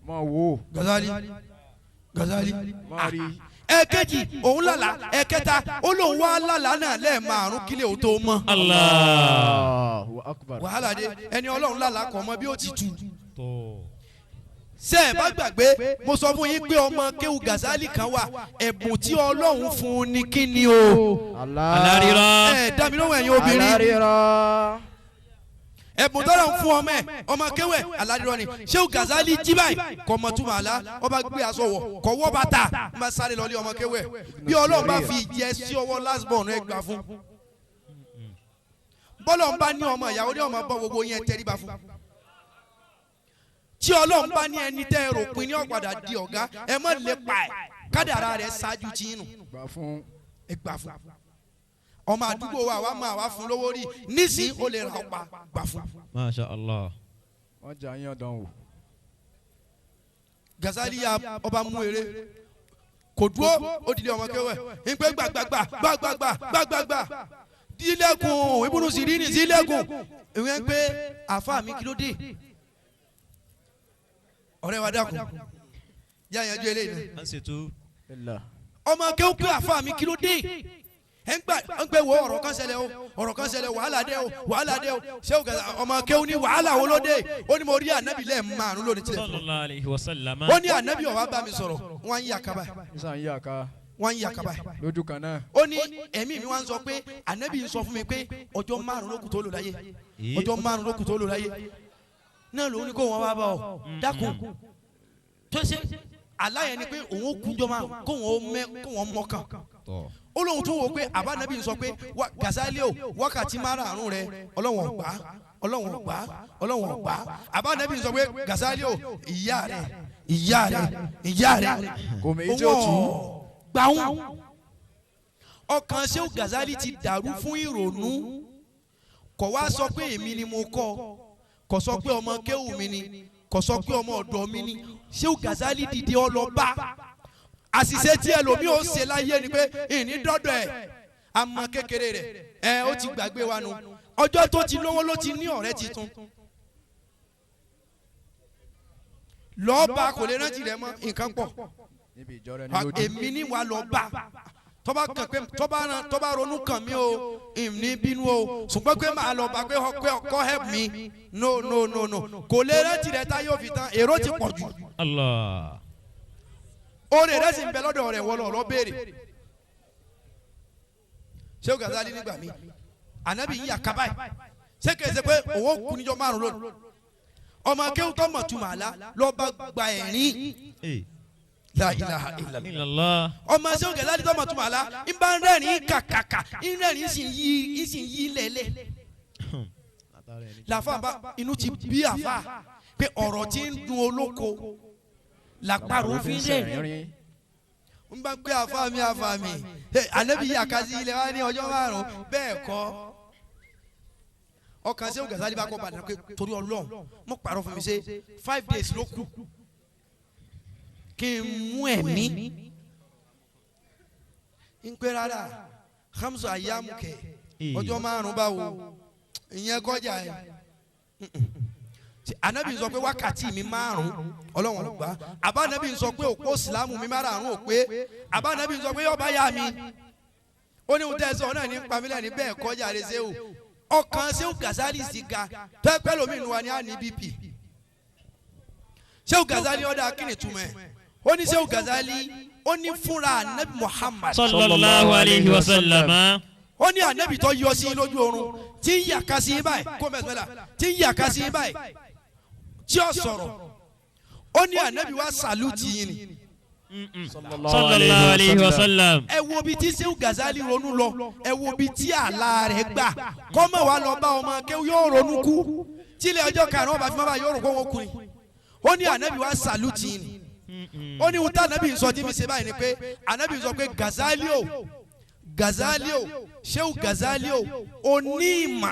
Mọ̀ wò. Gazali. Gazali. Mọ̀ rí. Ẹ̀kejì òun lálàá ẹ̀kẹta ó lóun wá lálàá náà lẹ́ẹ̀márùn kílẹ̀ ó tó mọ́. Allahu akbar. Wàhálà dé ẹni Ọlọ́run lálàá kọ̀ mọ́ bí ó ti tu. Ṣé ẹ bá gbàgbé mo sọ fún yín pé ọmọ kéwù Gazali kan wà ẹ̀bùn tí Ọlọ́run fún un ní kí ni o. Alárírọ́. Ẹ dá mi lóhùn ẹ̀yin obìnrin. Alárírọ́. Ẹ̀bùn tọ́lọ̀ ń fún ọmọ ẹ̀ ọmọ kéwẹ̀ alárírọ́ ni Shehu Gazali jí báyìí kò mọ̀ túmọ̀ àlá ọba gbé aṣọ wọ̀ kò wọ́ bàtà ń bá sáré lọ lé ọmọ kéwẹ̀ bí Ọlọ́run bá fi jẹ sí ọwọ́ last born ẹ gbà fún. Bọ́lọ̀ ń bá ní ọmọ ìyàwó ní ọmọ bọ́ gbogbo yẹn tẹríba fún. Tí Ọlọ́run bá ní ẹni tẹ́ ẹ rò pin ní ọ̀padà di ọ̀gá ẹ má lè pa ẹ̀ kádàrá rẹ̀ ṣáájú tí ń nù ẹ gbà fún. Ọmọ àdúgbò wa wa máa wá fún lówó rí nísìnyí ó lè ra ọ̀pá gbà fún. Masha Allah. Wọ́n jẹ́ àyàn dán wò. Gazali ya ọba mú eré kò dúró ó dìde ọmọ kéwẹ̀ ń pẹ́ gbàgbàgbà gbàgbàgbà gbàgbàgbà dílẹ̀kùn Ibnu Sirini sílẹ̀kùn ìwé ń pẹ́ àfa mi kí ló dé ọ̀rẹ́ wa dákun yá yanjú eléyìí náà. Ọmọ kéwù pé àfa mi kí ló dé ẹ ń gbẹ wo ọ̀rọ̀ kan ṣẹlẹ̀ o ọ̀rọ̀ kan ṣẹlẹ̀ wàhálà dé o wàhálà dé o ṣé o kẹsàn ọmọ kéwù ní wàhálà wo ló dé ó ní mo rí ànábì lẹ́ẹ̀ márùn lónìí tilẹ̀ fún ó ní ànábì ó wá bá mi sọ̀rọ̀ wọ́n ń yà kaba wọ́n ń yà kaba lójú kan náà ó ní ẹ̀mí mi wá ń sọ pé ànábì ń sọ fún mi pé ọjọ́ márùn ló kù tó lò láyé ọjọ́ márùn ló kù tó lò láyé náà lòun ní kó wọn wá bá ọ dákun tó ṣe aláyẹn ni pé òun ó kúnjọ márùn kó wọn mẹ kó wọn mọkàn ó lóun tún wò pé àbánabi ń sọ pé Gazali o wákàtí márààrún rẹ Ọlọ́run ọgbà Ọlọ́run ọgbà Ọlọ́run ọgbà àbánabi ń sọ pé Gazali o ìyá rẹ ìyá rẹ ìyá rẹ òun gbàùn ọkàn Shehu Gazali ti dàrú fún ìrònú kò wá sọ pé èmi ni mo kọ́ kò sọ pé ọmọ kéwù mi ni kò sọ pé ọmọ ọ̀dọ̀ mi ni Shehu Gazali dìde ọlọ́ba àṣìṣe tí ẹlòmíì ó ṣe láyé ni pé ìní dọ́dọ̀ ẹ̀ àmọ́ kékeré rẹ̀ ẹ ó ti gbàgbé wa nu ọjọ́ tó ti lówó ló ti ní ọ̀rẹ́ titun lọ́ọ́ bá kò lè rántí rẹ̀ mọ́ nǹkan pọ̀ èmi ní wa lọ́ọ́ bá tọ́ba kàn pé tọ́ba ronú kàn mí o ìní bínú o ṣùgbọ́n pé màá lọ bá pé kọ́ help me no no no no kò lè rántí rẹ̀ tá yóò fi tán èrò ti pọ̀ jù. Allah. Oore rẹ̀ sì ń bẹ lọ́dọ̀ rẹ̀ wọlé ọ̀rọ̀ béèrè. Shehu Gazali nígbà mi ànábì yíyà kaba yìí ṣé kìí ṣe pé òun kú níjọ́ márùn lónìí ọmọ akéwù tó mọ̀ túmọ̀ àlá lọ́ba gba ẹ̀rín. La ilaha illallah. Ọmọ Shehu Gazali tó mọ̀ túmọ̀ àlá ń bá ń rẹ́rìn kàkàkà ń rẹ́rìn sì ń yí lẹ́lẹ̀. Làfà bá inú ti bí àfà pé ọ̀rọ̀ tí ń dun olóko làpárò fi ń rẹ́rìn. N bá pé àfa mi àfa mi ànábì yàkásí ilẹ̀ wa ní ọjọ́ márùn-ún bẹ́ẹ̀ kọ́. Ọkàn Ṣéhù Gàzálì bá kọ́ bàdàn pé torí Ọlọ́run mo pàrọ̀ fún mi ṣe 5 days ló kù kí n mú ẹ̀mí. N pé rárá hamsu ayamu kẹ ọjọ́ márùn-ún báwo ìyẹn kọjá ẹ̀. Anabi sọ pé wákàtí mi márùn Ọlọ́run gbà. Àbá anabi sọ pé òpó ìsìlámù mi márùn ò pé. Àbá anabi sọ pé yọba yá mi. Ó ní ohun tẹ́ ẹ sọ náà ní pamílẹ̀ ní bẹ́ẹ̀ kọjá rẹ Ṣéhù. Ọkàn Ṣéhù Gàzálì sì ga tẹ́pẹ́ lómi inú wa ni a ní BP. Ṣéhù Gàzálì ọ̀dà kí ni túmọ̀ ẹ̀? Ó ní Ṣéhù Gàzálì ó ní fúnra anabi Muhammad sallallahu alayhi wa sallam. Ó ní anabi tó yọ sí lójú oorun tí ń yàká sí báyìí kó mẹ́sàn-án tí ń yàká sí báyìí tí ó sọ̀rọ̀. Ó ní anabi wa sàlùtì yín ni. Sallallahu alayhi wa sallam. Ẹ wo bí tí Ṣéhù Gàzálì ronú lọ, ẹ wo bí tí àlá rẹ̀ gbà kọ́mọ̀ wa lọ bá ọmọ kéwú yóò ronú kú tílẹ̀ ọjọ́ karùn-ún ọba fún bàbá yóò rò kó wọn kùnrin. Ó ní anabi wa sàlùtì yín ni. Ó ní wúta anabi sọ tí mi ṣe báyìí ni pé anabi sọ pé Gàzálì o Gàzálì o Ṣéhù Gàzálì o onímà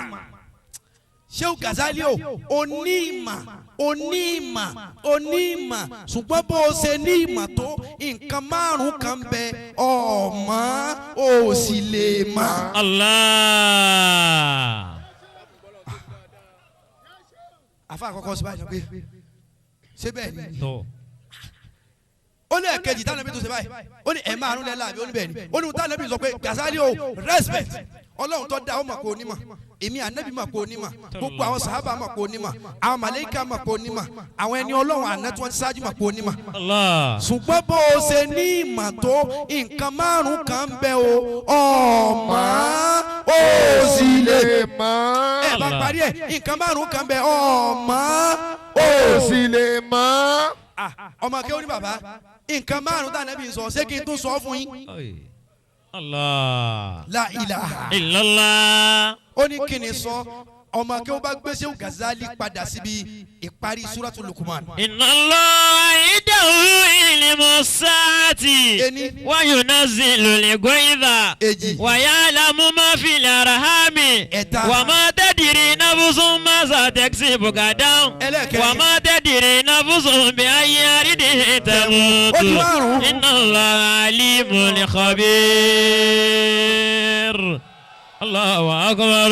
Ṣéhù Gàzálì o onímà onímà onímà ṣùgbọ́n bó o ṣe ní ìmà tó nǹkan márùn kan bẹ ọ̀mọ́ ò sì lè mà. Allah. Àfa àkọ́kọ́ ṣe báyìí pé ṣé bẹ́ẹ̀ ni ó ní ẹ̀kejì táwọn ẹbí tó ṣe báyìí ó ní ẹ̀ márùn lẹ́la àbí ó ní bẹ́ẹ̀ ni ó ní táwọn ẹbí sọ pé Gàzálì o respect Ọlọ́run tó dá ó mọ̀ kó onímọ̀ èmi ànábì mọ̀ kó onímọ̀ gbogbo àwọn sàhábà mọ̀ kó onímọ̀ àwọn màlàíkà mọ̀ kó onímọ̀ àwọn ẹni Ọlọ́run àná tí wọ́n ti ṣáájú mọ̀ kó onímọ̀. Ṣùgbọ́n bó o ṣe ní ìmọ̀ tó nǹkan márùn kan bẹ o ọ̀mọ́ ó sì lè mọ̀. Ẹ bá parí ẹ̀ nǹkan márùn kan bẹ ọ̀mọ́ ó sì lè mọ̀. Ọmọ akéwòn ní bàbá nǹkan márùn tá ànábì sọ ṣé kí n tún sọ fún yín. Allah. La ilaha illallah. Ó ní kí ni sọ ọmọ kí ó bá gbé Ṣéhù Gàzálì padà síbi ìparí Suratul Luqman. Inna Allaha indahu ilmu saati. Wa yunazzilul ghaytha. Wa ya'lamu ma fil arhami. Ẹ̀ta. Wa ma tadri nafsun maza taksibu gadan. Ẹlẹ́kẹ̀rin. Wa ma tadri nafsun bi ayyi ardin tamut. Ó di márùn-ún. Inna Allaha alimun khabir. Allahu akbar.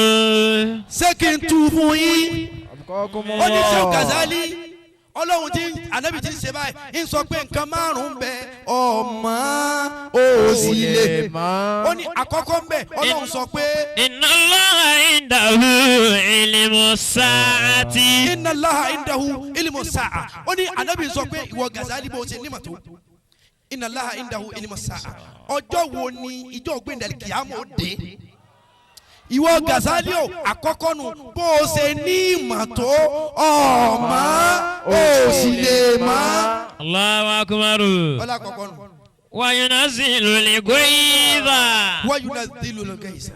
Ṣé kí n tu fún yín? Ó ní Ṣéhù Gàzálì Ọlọ́run tí ànábì tí ń ṣe báyìí ń sọ pé nǹkan márùn-ún bẹ ọmọ ò sì lè. Ó ní àkọ́kọ́ ń bẹ Ọlọ́run sọ pé. Inna Allaha indahu ilmu saati. Inna Allaha indahu ilmu sa'a. Ó ní ànábì sọ pé ìwọ Gàzálì bó ṣe nímọ̀ tó. Inna Allaha indahu ilmu sa'a. Ọjọ́ wo ni ìjọ ògbéǹdàlì kìámọ̀ dé? Ìwọ Gàzálì o àkọ́kọ́ nu bó o ṣe ní ìmọ̀ tó ọ̀mọ́ ò sì lè mọ̀. Allahu akbar. Ọlá àkọ́kọ́ nu. Wa yunazzilul ghaytha. Wa yunazzilul ghaytha.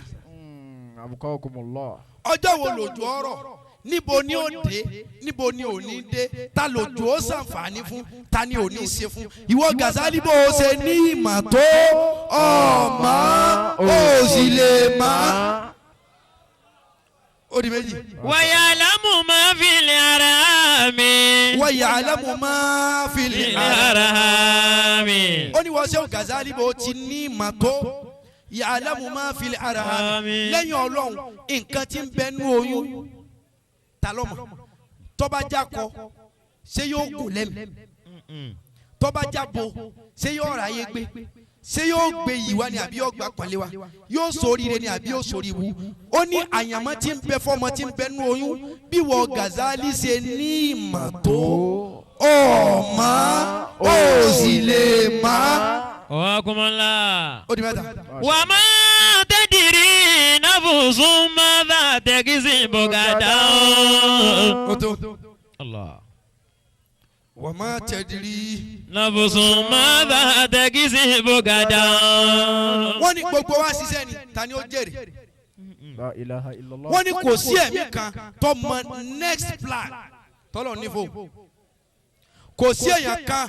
Abqakumullah. Ọjọ́ wo lòjò ọ̀rọ̀ níbo ni ó dé níbo ni ò ní dé ta lòjò ó ṣàǹfààní fún ta ni ò ní ṣe fún. Ìwọ Gàzálì bó o ṣe ní ìmọ̀ tó ọ̀mọ́ ò sì lè mọ̀. Ó di méjì. Wa ya'lamu ma fil arhami. Wa ya'lamu ma fil arhami. Ó ní wọ́n Ṣéhù Gàzálì bó ti ní ìmọ̀ tó ya'lamu ma fil arhami. Lẹ́yìn Ọlọ́run nǹkan tí ń bẹ nú oyún ta ló mọ̀? Tó bá jákọ ṣé yóò gùn lẹ́mìí? Tó bá jábo ṣé yóò ráyé gbé? Ṣé yóò gbé yìí wá ni àbí yóò gbà pọ̀nlé wa? Yóò ṣoríire ni àbí yóò ṣorí ibu? Ó ní àyànmọ́ tí ń bẹ fọ́mọ tí ń bẹ nú oyún bí wọ Gàzálì ṣe ní ìmọ̀ tó ọ̀mọ́ ó sì lè mọ̀. Ọ̀kùnmọ́lá. Ó di mẹ́ta. Wà á máa tadri nafsun madha taksibu gadan. Ó tó. Allah. Wà á máa tadri. Nafsun madha taksibu gadan. Wọ́n ní gbogbo wa ṣiṣẹ́ ni ta ni ó jèrè. La ilaha illallah. Wọ́n ní kò sí ẹ̀mí kan tó mọ next plan tọ́lọ̀ nífò. Kò sí èèyàn kan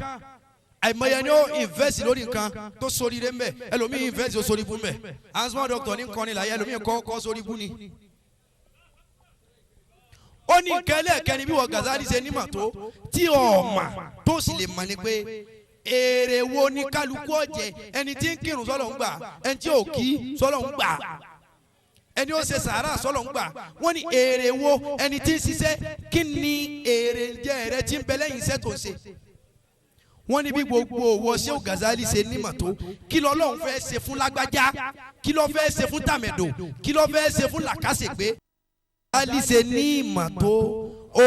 Àìmọye ni ó invest lórí nǹkan tó sóríire ń bẹ, ẹlòmíì invest ó sórí bú ń bẹ. Asthma doctor ní kọ́ni láyé, ẹlòmíì kọ́ sórí bú ni. Ó ní nǹkan ẹlẹ́ẹ̀kẹ́ni bí wọ́n Gazali ṣe nímọ̀ tó tí ọ̀ọ́mà tó sì lè mọ̀ ni pé èrè wo ni kálukú ọ̀jẹ̀, ẹni tí ń kírun sọ́lọ̀ ń gbà, ẹni tí ò kí sọ́lọ̀ ń gbà, ẹni ó ṣe sàárà sọ́lọ̀ ń gbà. Wọ́n ní èrè wo ẹni tí ń ṣiṣẹ́, kí ni èrè jẹ́ rẹ tí ń bẹ lẹ́yìn iṣẹ́ tó ń ṣe. Wọ́n ní bí gbogbo òwò Shehu Gazali ṣe nímọ̀ tó, kí lọ́lọ́run fẹ́ ṣe fún lágbájá, kí ló fẹ́ ṣe fún tàmẹ̀dò, kí ló fẹ́ ṣe fún làkàṣègbè. Gazali ṣe ní ìmọ̀ tó ó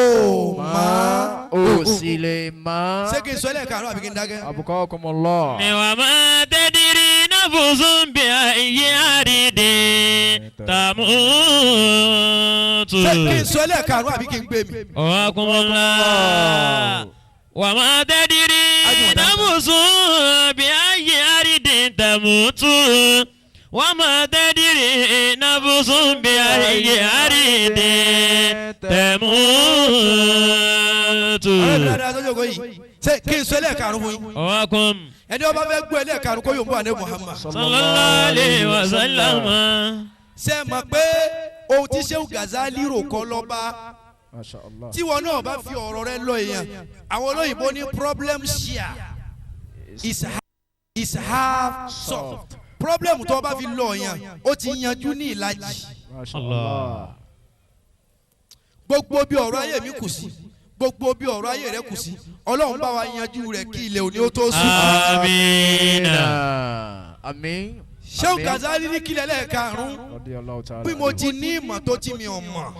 mọ̀ ó sì lè mọ̀. Ṣé kí n sọ ẹlẹ́ẹ̀karùn-ún àbí kí n dákẹ́? Abukakumullah. Wa ma tadri nafsun bi ayyi ardin tamut. Ṣé kí n sọ ẹlẹ́ẹ̀karùn-ún àbí kí n gbé mi? Abukakumullah. Wa ma tadri nafsun bi ayyi ardin tamut. Wa ma tadri nafsun bi ayyi ardin tamut. Ṣé kí n sọ ẹlẹ́ẹ̀karùn-ún fún yín? Ọ̀wákùn. Ẹni ọba fẹ́ gbọ́ ẹlẹ́ẹ̀karùn-ún kó yóò mú àná Muhammad. Sallallahu alayhi wa sallam. Ṣé ẹ mọ̀ pé ohun tí Shehu Gazali rò kọ́ lọ́ba, tí wọn náà bá fi ọ̀rọ̀ rẹ lọ èèyàn, àwọn olóyìnbó ní problem share is half solved. Problem tó o bá fi lọ èèyàn, ó ti yanjú ní ìlàjì. Gbogbo bí ọ̀rọ̀ ayé mi kù sí, gbogbo bí ọ̀rọ̀ ayé rẹ kù sí, Ọlọ́run bá wa yanjú rẹ̀ kí ilẹ̀ òní ó tó sùn. Àmín. Àmín. Shehu Gazali ní kílẹ̀ lẹ́ẹ̀karùn-ún bí mo ti ní ìmọ̀ tó ti mi ò mọ̀.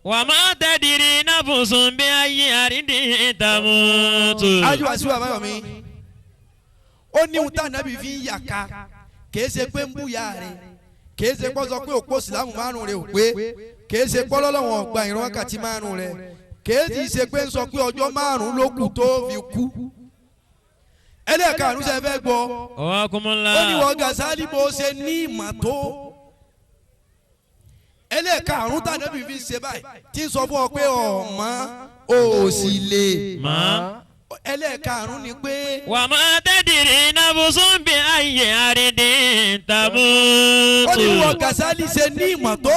Wa ma tadri nafsun bi ayyi ardin tamut. Ájú àti bàbá mi, ó ní ohun tá ànábì fi ń yàka, kìí ṣe pé ń búya rẹ̀, kìí ṣe pọ́ sọ pé òpó ìsìlámù márùn-ún rẹ̀ ò pé, kìí ṣe pọ́ lọ́lọ́wọ̀n ọgbà ìran wákàtí márùn-ún rẹ̀, kìí ṣe pé ń sọ pé ọjọ́ márùn-ún ló kù tó fi kú. Ẹlẹ́ẹ̀karùn-ún ṣe fẹ́ gbọ́. Ó ní wọ́n Gazali bó ṣe ní ìmọ̀ tó. Ẹlẹ́ẹ̀karùn-ún tàbí fi ṣe báyìí tí ń sọ fún ọ pé ọ̀mọ́ ò sì lè mọ́. Ẹlẹ́ẹ̀karùn-ún ni pé. Wa ma tadri nafsun bi ayyi ardin tamut. Ó ní wọ́n Gazali ṣe ní ìmọ̀ tó,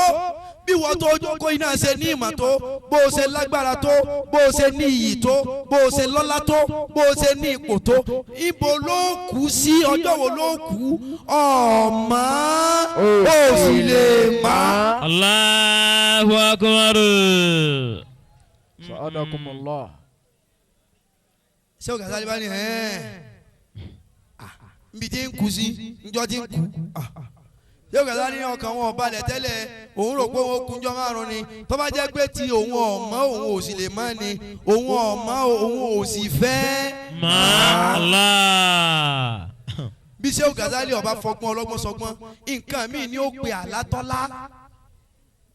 bí wọ́n tó jókòó iná ṣe ní ìmọ̀ tó, bó o ṣe lágbára tó, bó o ṣe ní iyì tó, bó o ṣe lọ́lá tó, bó o ṣe ní ipò tó, ibo ló kú sí, ọjọ́ wo ló kú, ọ̀mọ́ ó sì lè mọ́. Allahu akbar. Sa'adakumullah. Ṣé o Gazali bá ní nbí tí ń kú sí, njọ́ tí ń kú. Ṣé o Gazali ní ọkàn wọn ò balẹ̀ tẹ́lẹ̀, òun rò pé òun kúnjọ́ márùn ni, tó bá jẹ́ pé ti òun ọ̀mọ́ òun ò sì lè mọ́ ni, òun ọ̀mọ́ òun ò sì fẹ́. Allah. Bí Ṣé o Gazali ọba fọgbọ́n ọlọ́gbọ́n sọgbọ́n, nǹkan míì ni ó pe àlátọ́lá.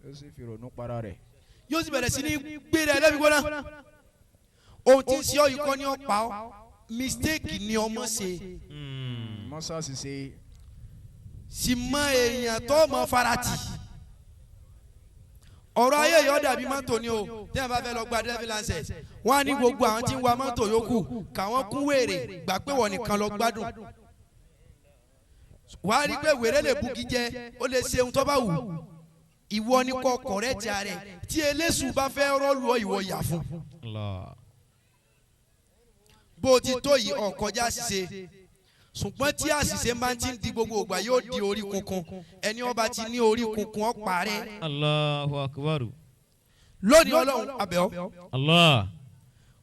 Yóò sì fi ronú para rẹ̀. Yóò sì bẹ̀rẹ̀ sí ní gbére ẹlẹ́bi gbóná. Ohun tí ń ṣe ọ́ yìí kọ́ ni ó pa ọ́, mistake ni ọmọ ṣe. Mọ́sá sì ṣe. Sì mọ èèyàn tó mọ farati. Ọ̀rọ̀ ayé yìí ó dàbí mọ́tò ni o, tí wọ́n bá fẹ́ lọ gba driving license, wọ́n á ní gbogbo àwọn tí ń wa mọ́tò yòókù káwọn kún wèrè gbà pé wọ́n nìkan lọ gbádùn. Wàá rí pé wèrè lè bugi jẹ, ó lè ṣe ohun tó bá wù. Ìwọ ni kò correct rẹ̀, tí eléṣù bá fẹ́ rọ́ọ̀lù ọ ìwọ yà fún. Bó o ti tó yìí ọ̀kọjá ṣiṣe, ṣùgbọ́n tí àṣìṣe máa ti ń di gbogbo ìgbà yóò di orí kunkun, ẹni ọba ti ní orí kunkun ó parẹ́. Allahu akbar. Lónìí Ọlọ́run abẹ́ ọ. Allah.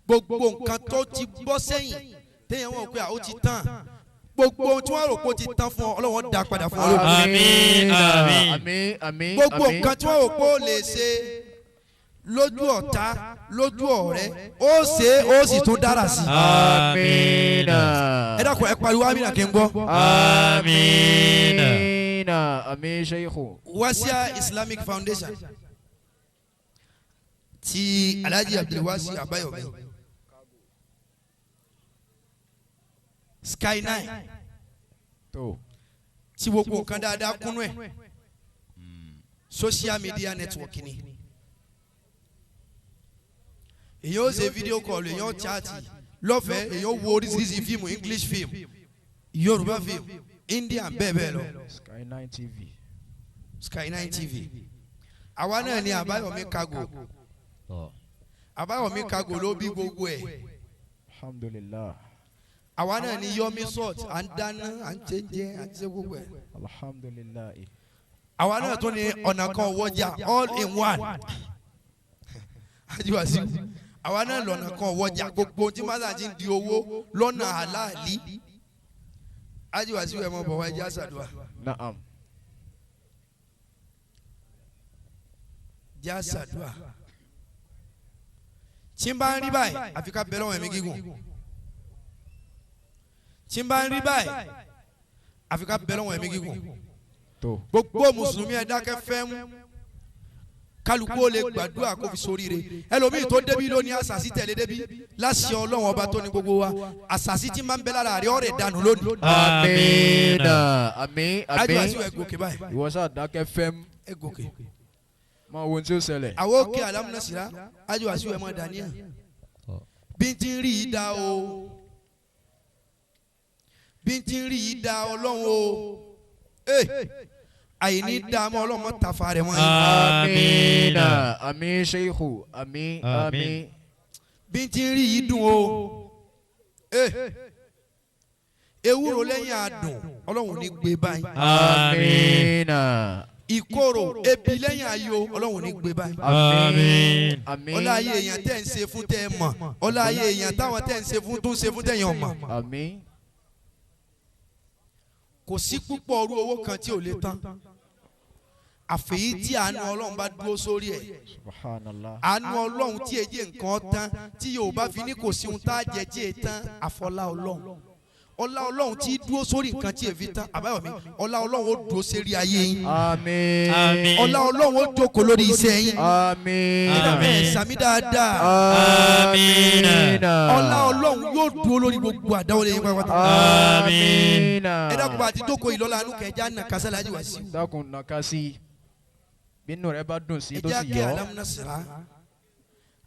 Gbogbo nǹkan tó ti bọ́ sẹ́yìn téèyàn wọ̀ pé ó ti tán, gbogbo ohun tí wọ́n rò pé ó ti tán fún ọ, Ọlọ́run dá padà fún ọ lónìí. Àmín àmín àmín àmín. Gbogbo nǹkan tí wọ́n rò pé ó lè ṣe lójú ọ̀tá lójú ọ̀rẹ́ ó ṣe ó sì tún dára sí. Àmín. Ẹ dákun ẹ pariwo àmín kí n gbọ́. Àmín. Àmín Sheikhu. Wasia Islamic Foundation ti Alhaji Abdulwasi Abayomi Sky 9 tí gbogbo nǹkan dáadáa kúnú ẹ̀, social media network ni. Èyàn ó ṣe fídíò kọlù, èyàn ó chaati Lọ́fẹ̀ẹ́ èèyàn wo oríṣiríṣi fíìmù, English film, Yorùbá film, Indian bẹ́ẹ̀ bẹ́ẹ̀ lọ. Sky 9 TV. Sky 9 TV. Àwa náà ni Àbáyọ̀mí Cargo. Àbáyọ̀mí Cargo ló bí gbogbo ẹ̀. Alhamdulillah. Àwa náà ni Yomi Salt, à ń dáná, à ń jẹjẹ, à ń ṣe gbogbo ẹ̀. Alhamdulillah. Àwa náà tún ni ọ̀nà kan wọ́jà all in one. Ajiwasi. Àwa náà lọ́nà kan wọ́jà gbogbo tí màsà ti ń di owó lọ́nà àláàlí. Ajiwasi ẹ̀ mọ̀ bọ̀ wá ẹjẹ́ àṣàdùà. Naam. Jẹ́ àṣàdùà. Tí n bá ń rí báyìí, àfi ká bẹ̀rẹ̀ ọ̀hún ẹ̀mí gígùn. Tí n bá ń rí báyìí, àfi ká bẹ̀rẹ̀ ọ̀hún ẹ̀mí gígùn. Gbogbo mùsùlùmí ẹ dákẹ́ fẹ́ mú. Kálukú ó lè gbàdúrà kó fi soríire. Ẹlòmíì tó débi lónìí àṣàṣì tẹ̀lé débi. Láṣẹ Ọlọ́run ọba tó ní gbogbo wa. Àṣàṣì tí máa ń bẹ lára rẹ̀ ọ̀rẹ́ dànù lónìí. Àmín. Àmín. Àjọ àṣìwò ẹ gòkè báyìí. Ìwọ sáà dákẹ́ fẹ́ mú. Ẹ gòkè. Mọ ohun tí ó ṣẹlẹ̀. Àwọn òkè alámúnásíra àjọ àṣìwò ẹ mọ dàníà. Bí n ti ń rí yìí dá o. Bí n ti ń rí yìí dá Ọlọ́run o. Àyìní dààmú ọlọ́mọ tafa rẹ̀ wọ́n yìí. Àmín. Àmín Sheikhu. Àmín. Àmín. Bí n ti ń rí yìí dùn o. Ewúro lẹ́yìn adùn Ọlọ́run ní gbé báyìí. Àmín. Ìkorò ebi lẹ́yìn ayọ̀ Ọlọ́run ní gbé báyìí. Àmín. Àmín. Ọlá ayé èèyàn tẹ́ ń ṣe fún tẹ́ ẹ mọ̀. Ọlá ayé èèyàn táwọn tẹ́ ń ṣe fún tó ń ṣe fún tẹ́yàn mọ̀. Àmín. Kò sí púpọ̀ orú owó kan tí ò lè tán. Àfẹ́yí tí àánú Ọlọ́run bá dúró sórí ẹ̀. Subhanallah. Àánú Ọlọ́run tí èjì nǹkan tán tí Yorùbá fi ní kò sí ohun tá a jẹ tí è tán àfọlá Ọlọ́run. Ọlá Ọlọ́run tí dúró sórí nǹkan tí èfi tán Àbáyọ̀mí. Ọlá Ọlọ́run ó dúró sérí ayé yín. Àmín. Àmín. Ọlá Ọlọ́run ó jókòó lórí iṣẹ́ yín. Àmín. Ẹ sàmí dáadáa. Àmín. Ọlá Ọlọ́run yóò dúró lórí gbogbo àdáwọlé yín pátápátá. Àmín. Ẹ dákun bá a ti jókòó ìlọ́lá anú kẹjá nà kásálà yìí wá sí. Dákun nàka sí i. Bínú rẹ bá dùn sí tó Ẹ jẹ́ sì kí yọ. alámúnásìrá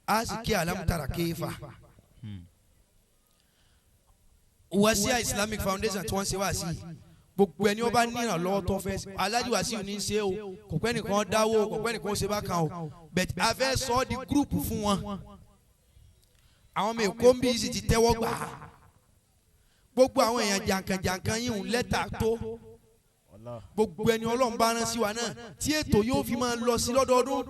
á sì kí alámútàrà kéfà. Wasiya Islamic Foundation tí wọ́n ṣe wá sí i. Gbogbo ẹni ó bá ní ìrànlọ́wọ́ tó fẹ́ Alhaji Wasiu ní í ṣe o kò pẹ́ nìkan dáwó kò pẹ́ nìkan ṣe bákan o bẹ̀t a fẹ́ sọ ọ́ di gúrùpù fún wọn. Àwọn ọmọ Èkó ń bí sì ti tẹ́wọ́ gbà á. Gbogbo àwọn èèyàn jàǹkànjàǹkàn yìí ń lẹ́tà tó. Gbogbo ẹni Ọlọ́run bá rán sí wa náà tí ètò yóò fi máa lọ sí lọ́dọọdún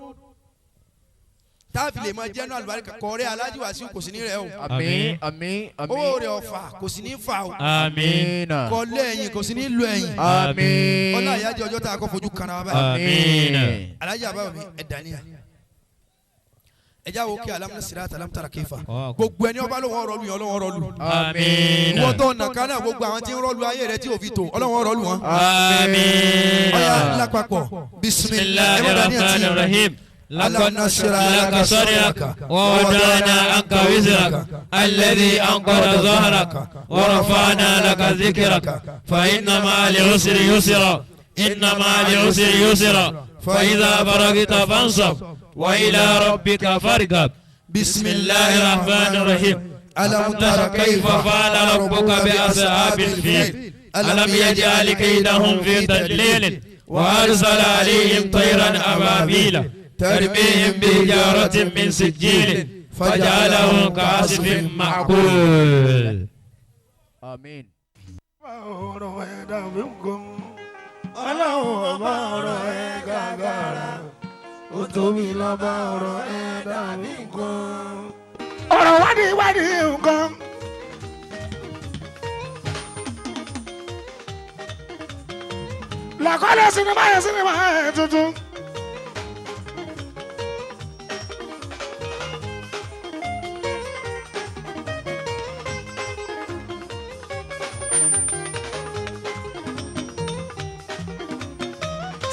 táàfin lè máa jẹ́nu àlùbáríkà kọ̀ọ̀rẹ́ Alhaji Wasiu kò sí ní rẹ̀ o. Àmín. Àmín. Àmín. Owó rẹ̀ ọ̀fà kò sí ní fà o. Àmín. Kọ̀ọ̀lẹ́ ẹ̀yìn kò sí ní lu ẹ̀yìn. Àmín. Ọlá ìyájọ́ ọjọ́ tá a kọ́ fojú kanra wa báyìí. Àmín. Alhaji Àbáyọ̀mí ẹ̀ dání. Ẹ já wo kí alámúnásíra àtàlámútàrà kéfà. Gbogbo ẹni ọba lóun ọ̀rọ̀ lu yẹn Ọlọ́run ọ̀rọ̀ lu. Àmín. Ìwọ tó nà kánà gbogbo àwọn tí ń rọ́ọ̀lù ayé rẹ tí ò fi tò Ọlọ́run ọ̀rọ̀ lu wọn. Àmín. Ọ̀yá lápapọ̀ bisimilahi Bismillahir Rahmanir ألم نشرح لك صدرك ووضعنا عنك وزرك الذي أنقض ظهرك ورفعنا لك ذكرك فإن مع العسر يسرا إن مع العسر يسرا فإذا فرغت فانصب وإلى ربك فارغب. بسم الله الرحمن الرحيم. ألم تر كيف فعل ربك بأصحاب الفيل ألم يجعل كيدهم في تدليل وأرسل عليهم طيرا أبابيل ترميهم بحجارة من سجيل فجعلهم كعصف معقول. آمين. Ọ̀rọ̀ wádìí wádìí nǹkan. Làkọ́lẹ̀ sinimá yẹn sinimá yẹn tuntun.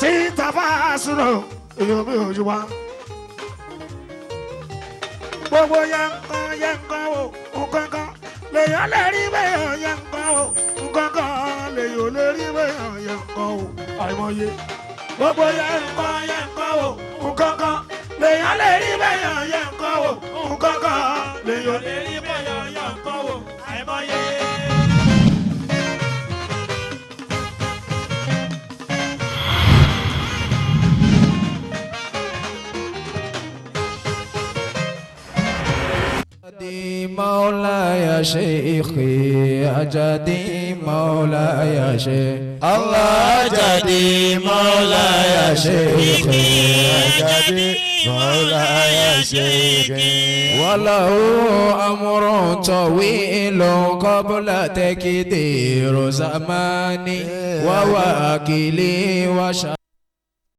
Tí tàbá sùnà èèyàn mi ò yí wa. Gbogbo yẹn nǹkan o nǹkan lèèyàn lè rí bẹ́ẹ̀ yẹn nǹkan o nǹkan lèèyàn lè rí bẹ́ẹ̀ yẹn nǹkan o àìmọye. Gbogbo yẹn nǹkan o nǹkan lèèyàn lè rí bẹ́ẹ̀ yẹn nǹkan o nǹkan lèèyàn lè rí bẹ́ẹ̀ yẹn nǹkan o مولاي شيخي أجدي مولاي شيخي الله أجدي مولاي شيخي أجدي مولاي شيخي وله أمر طويل قبل تكدير زماني وواكلي وشا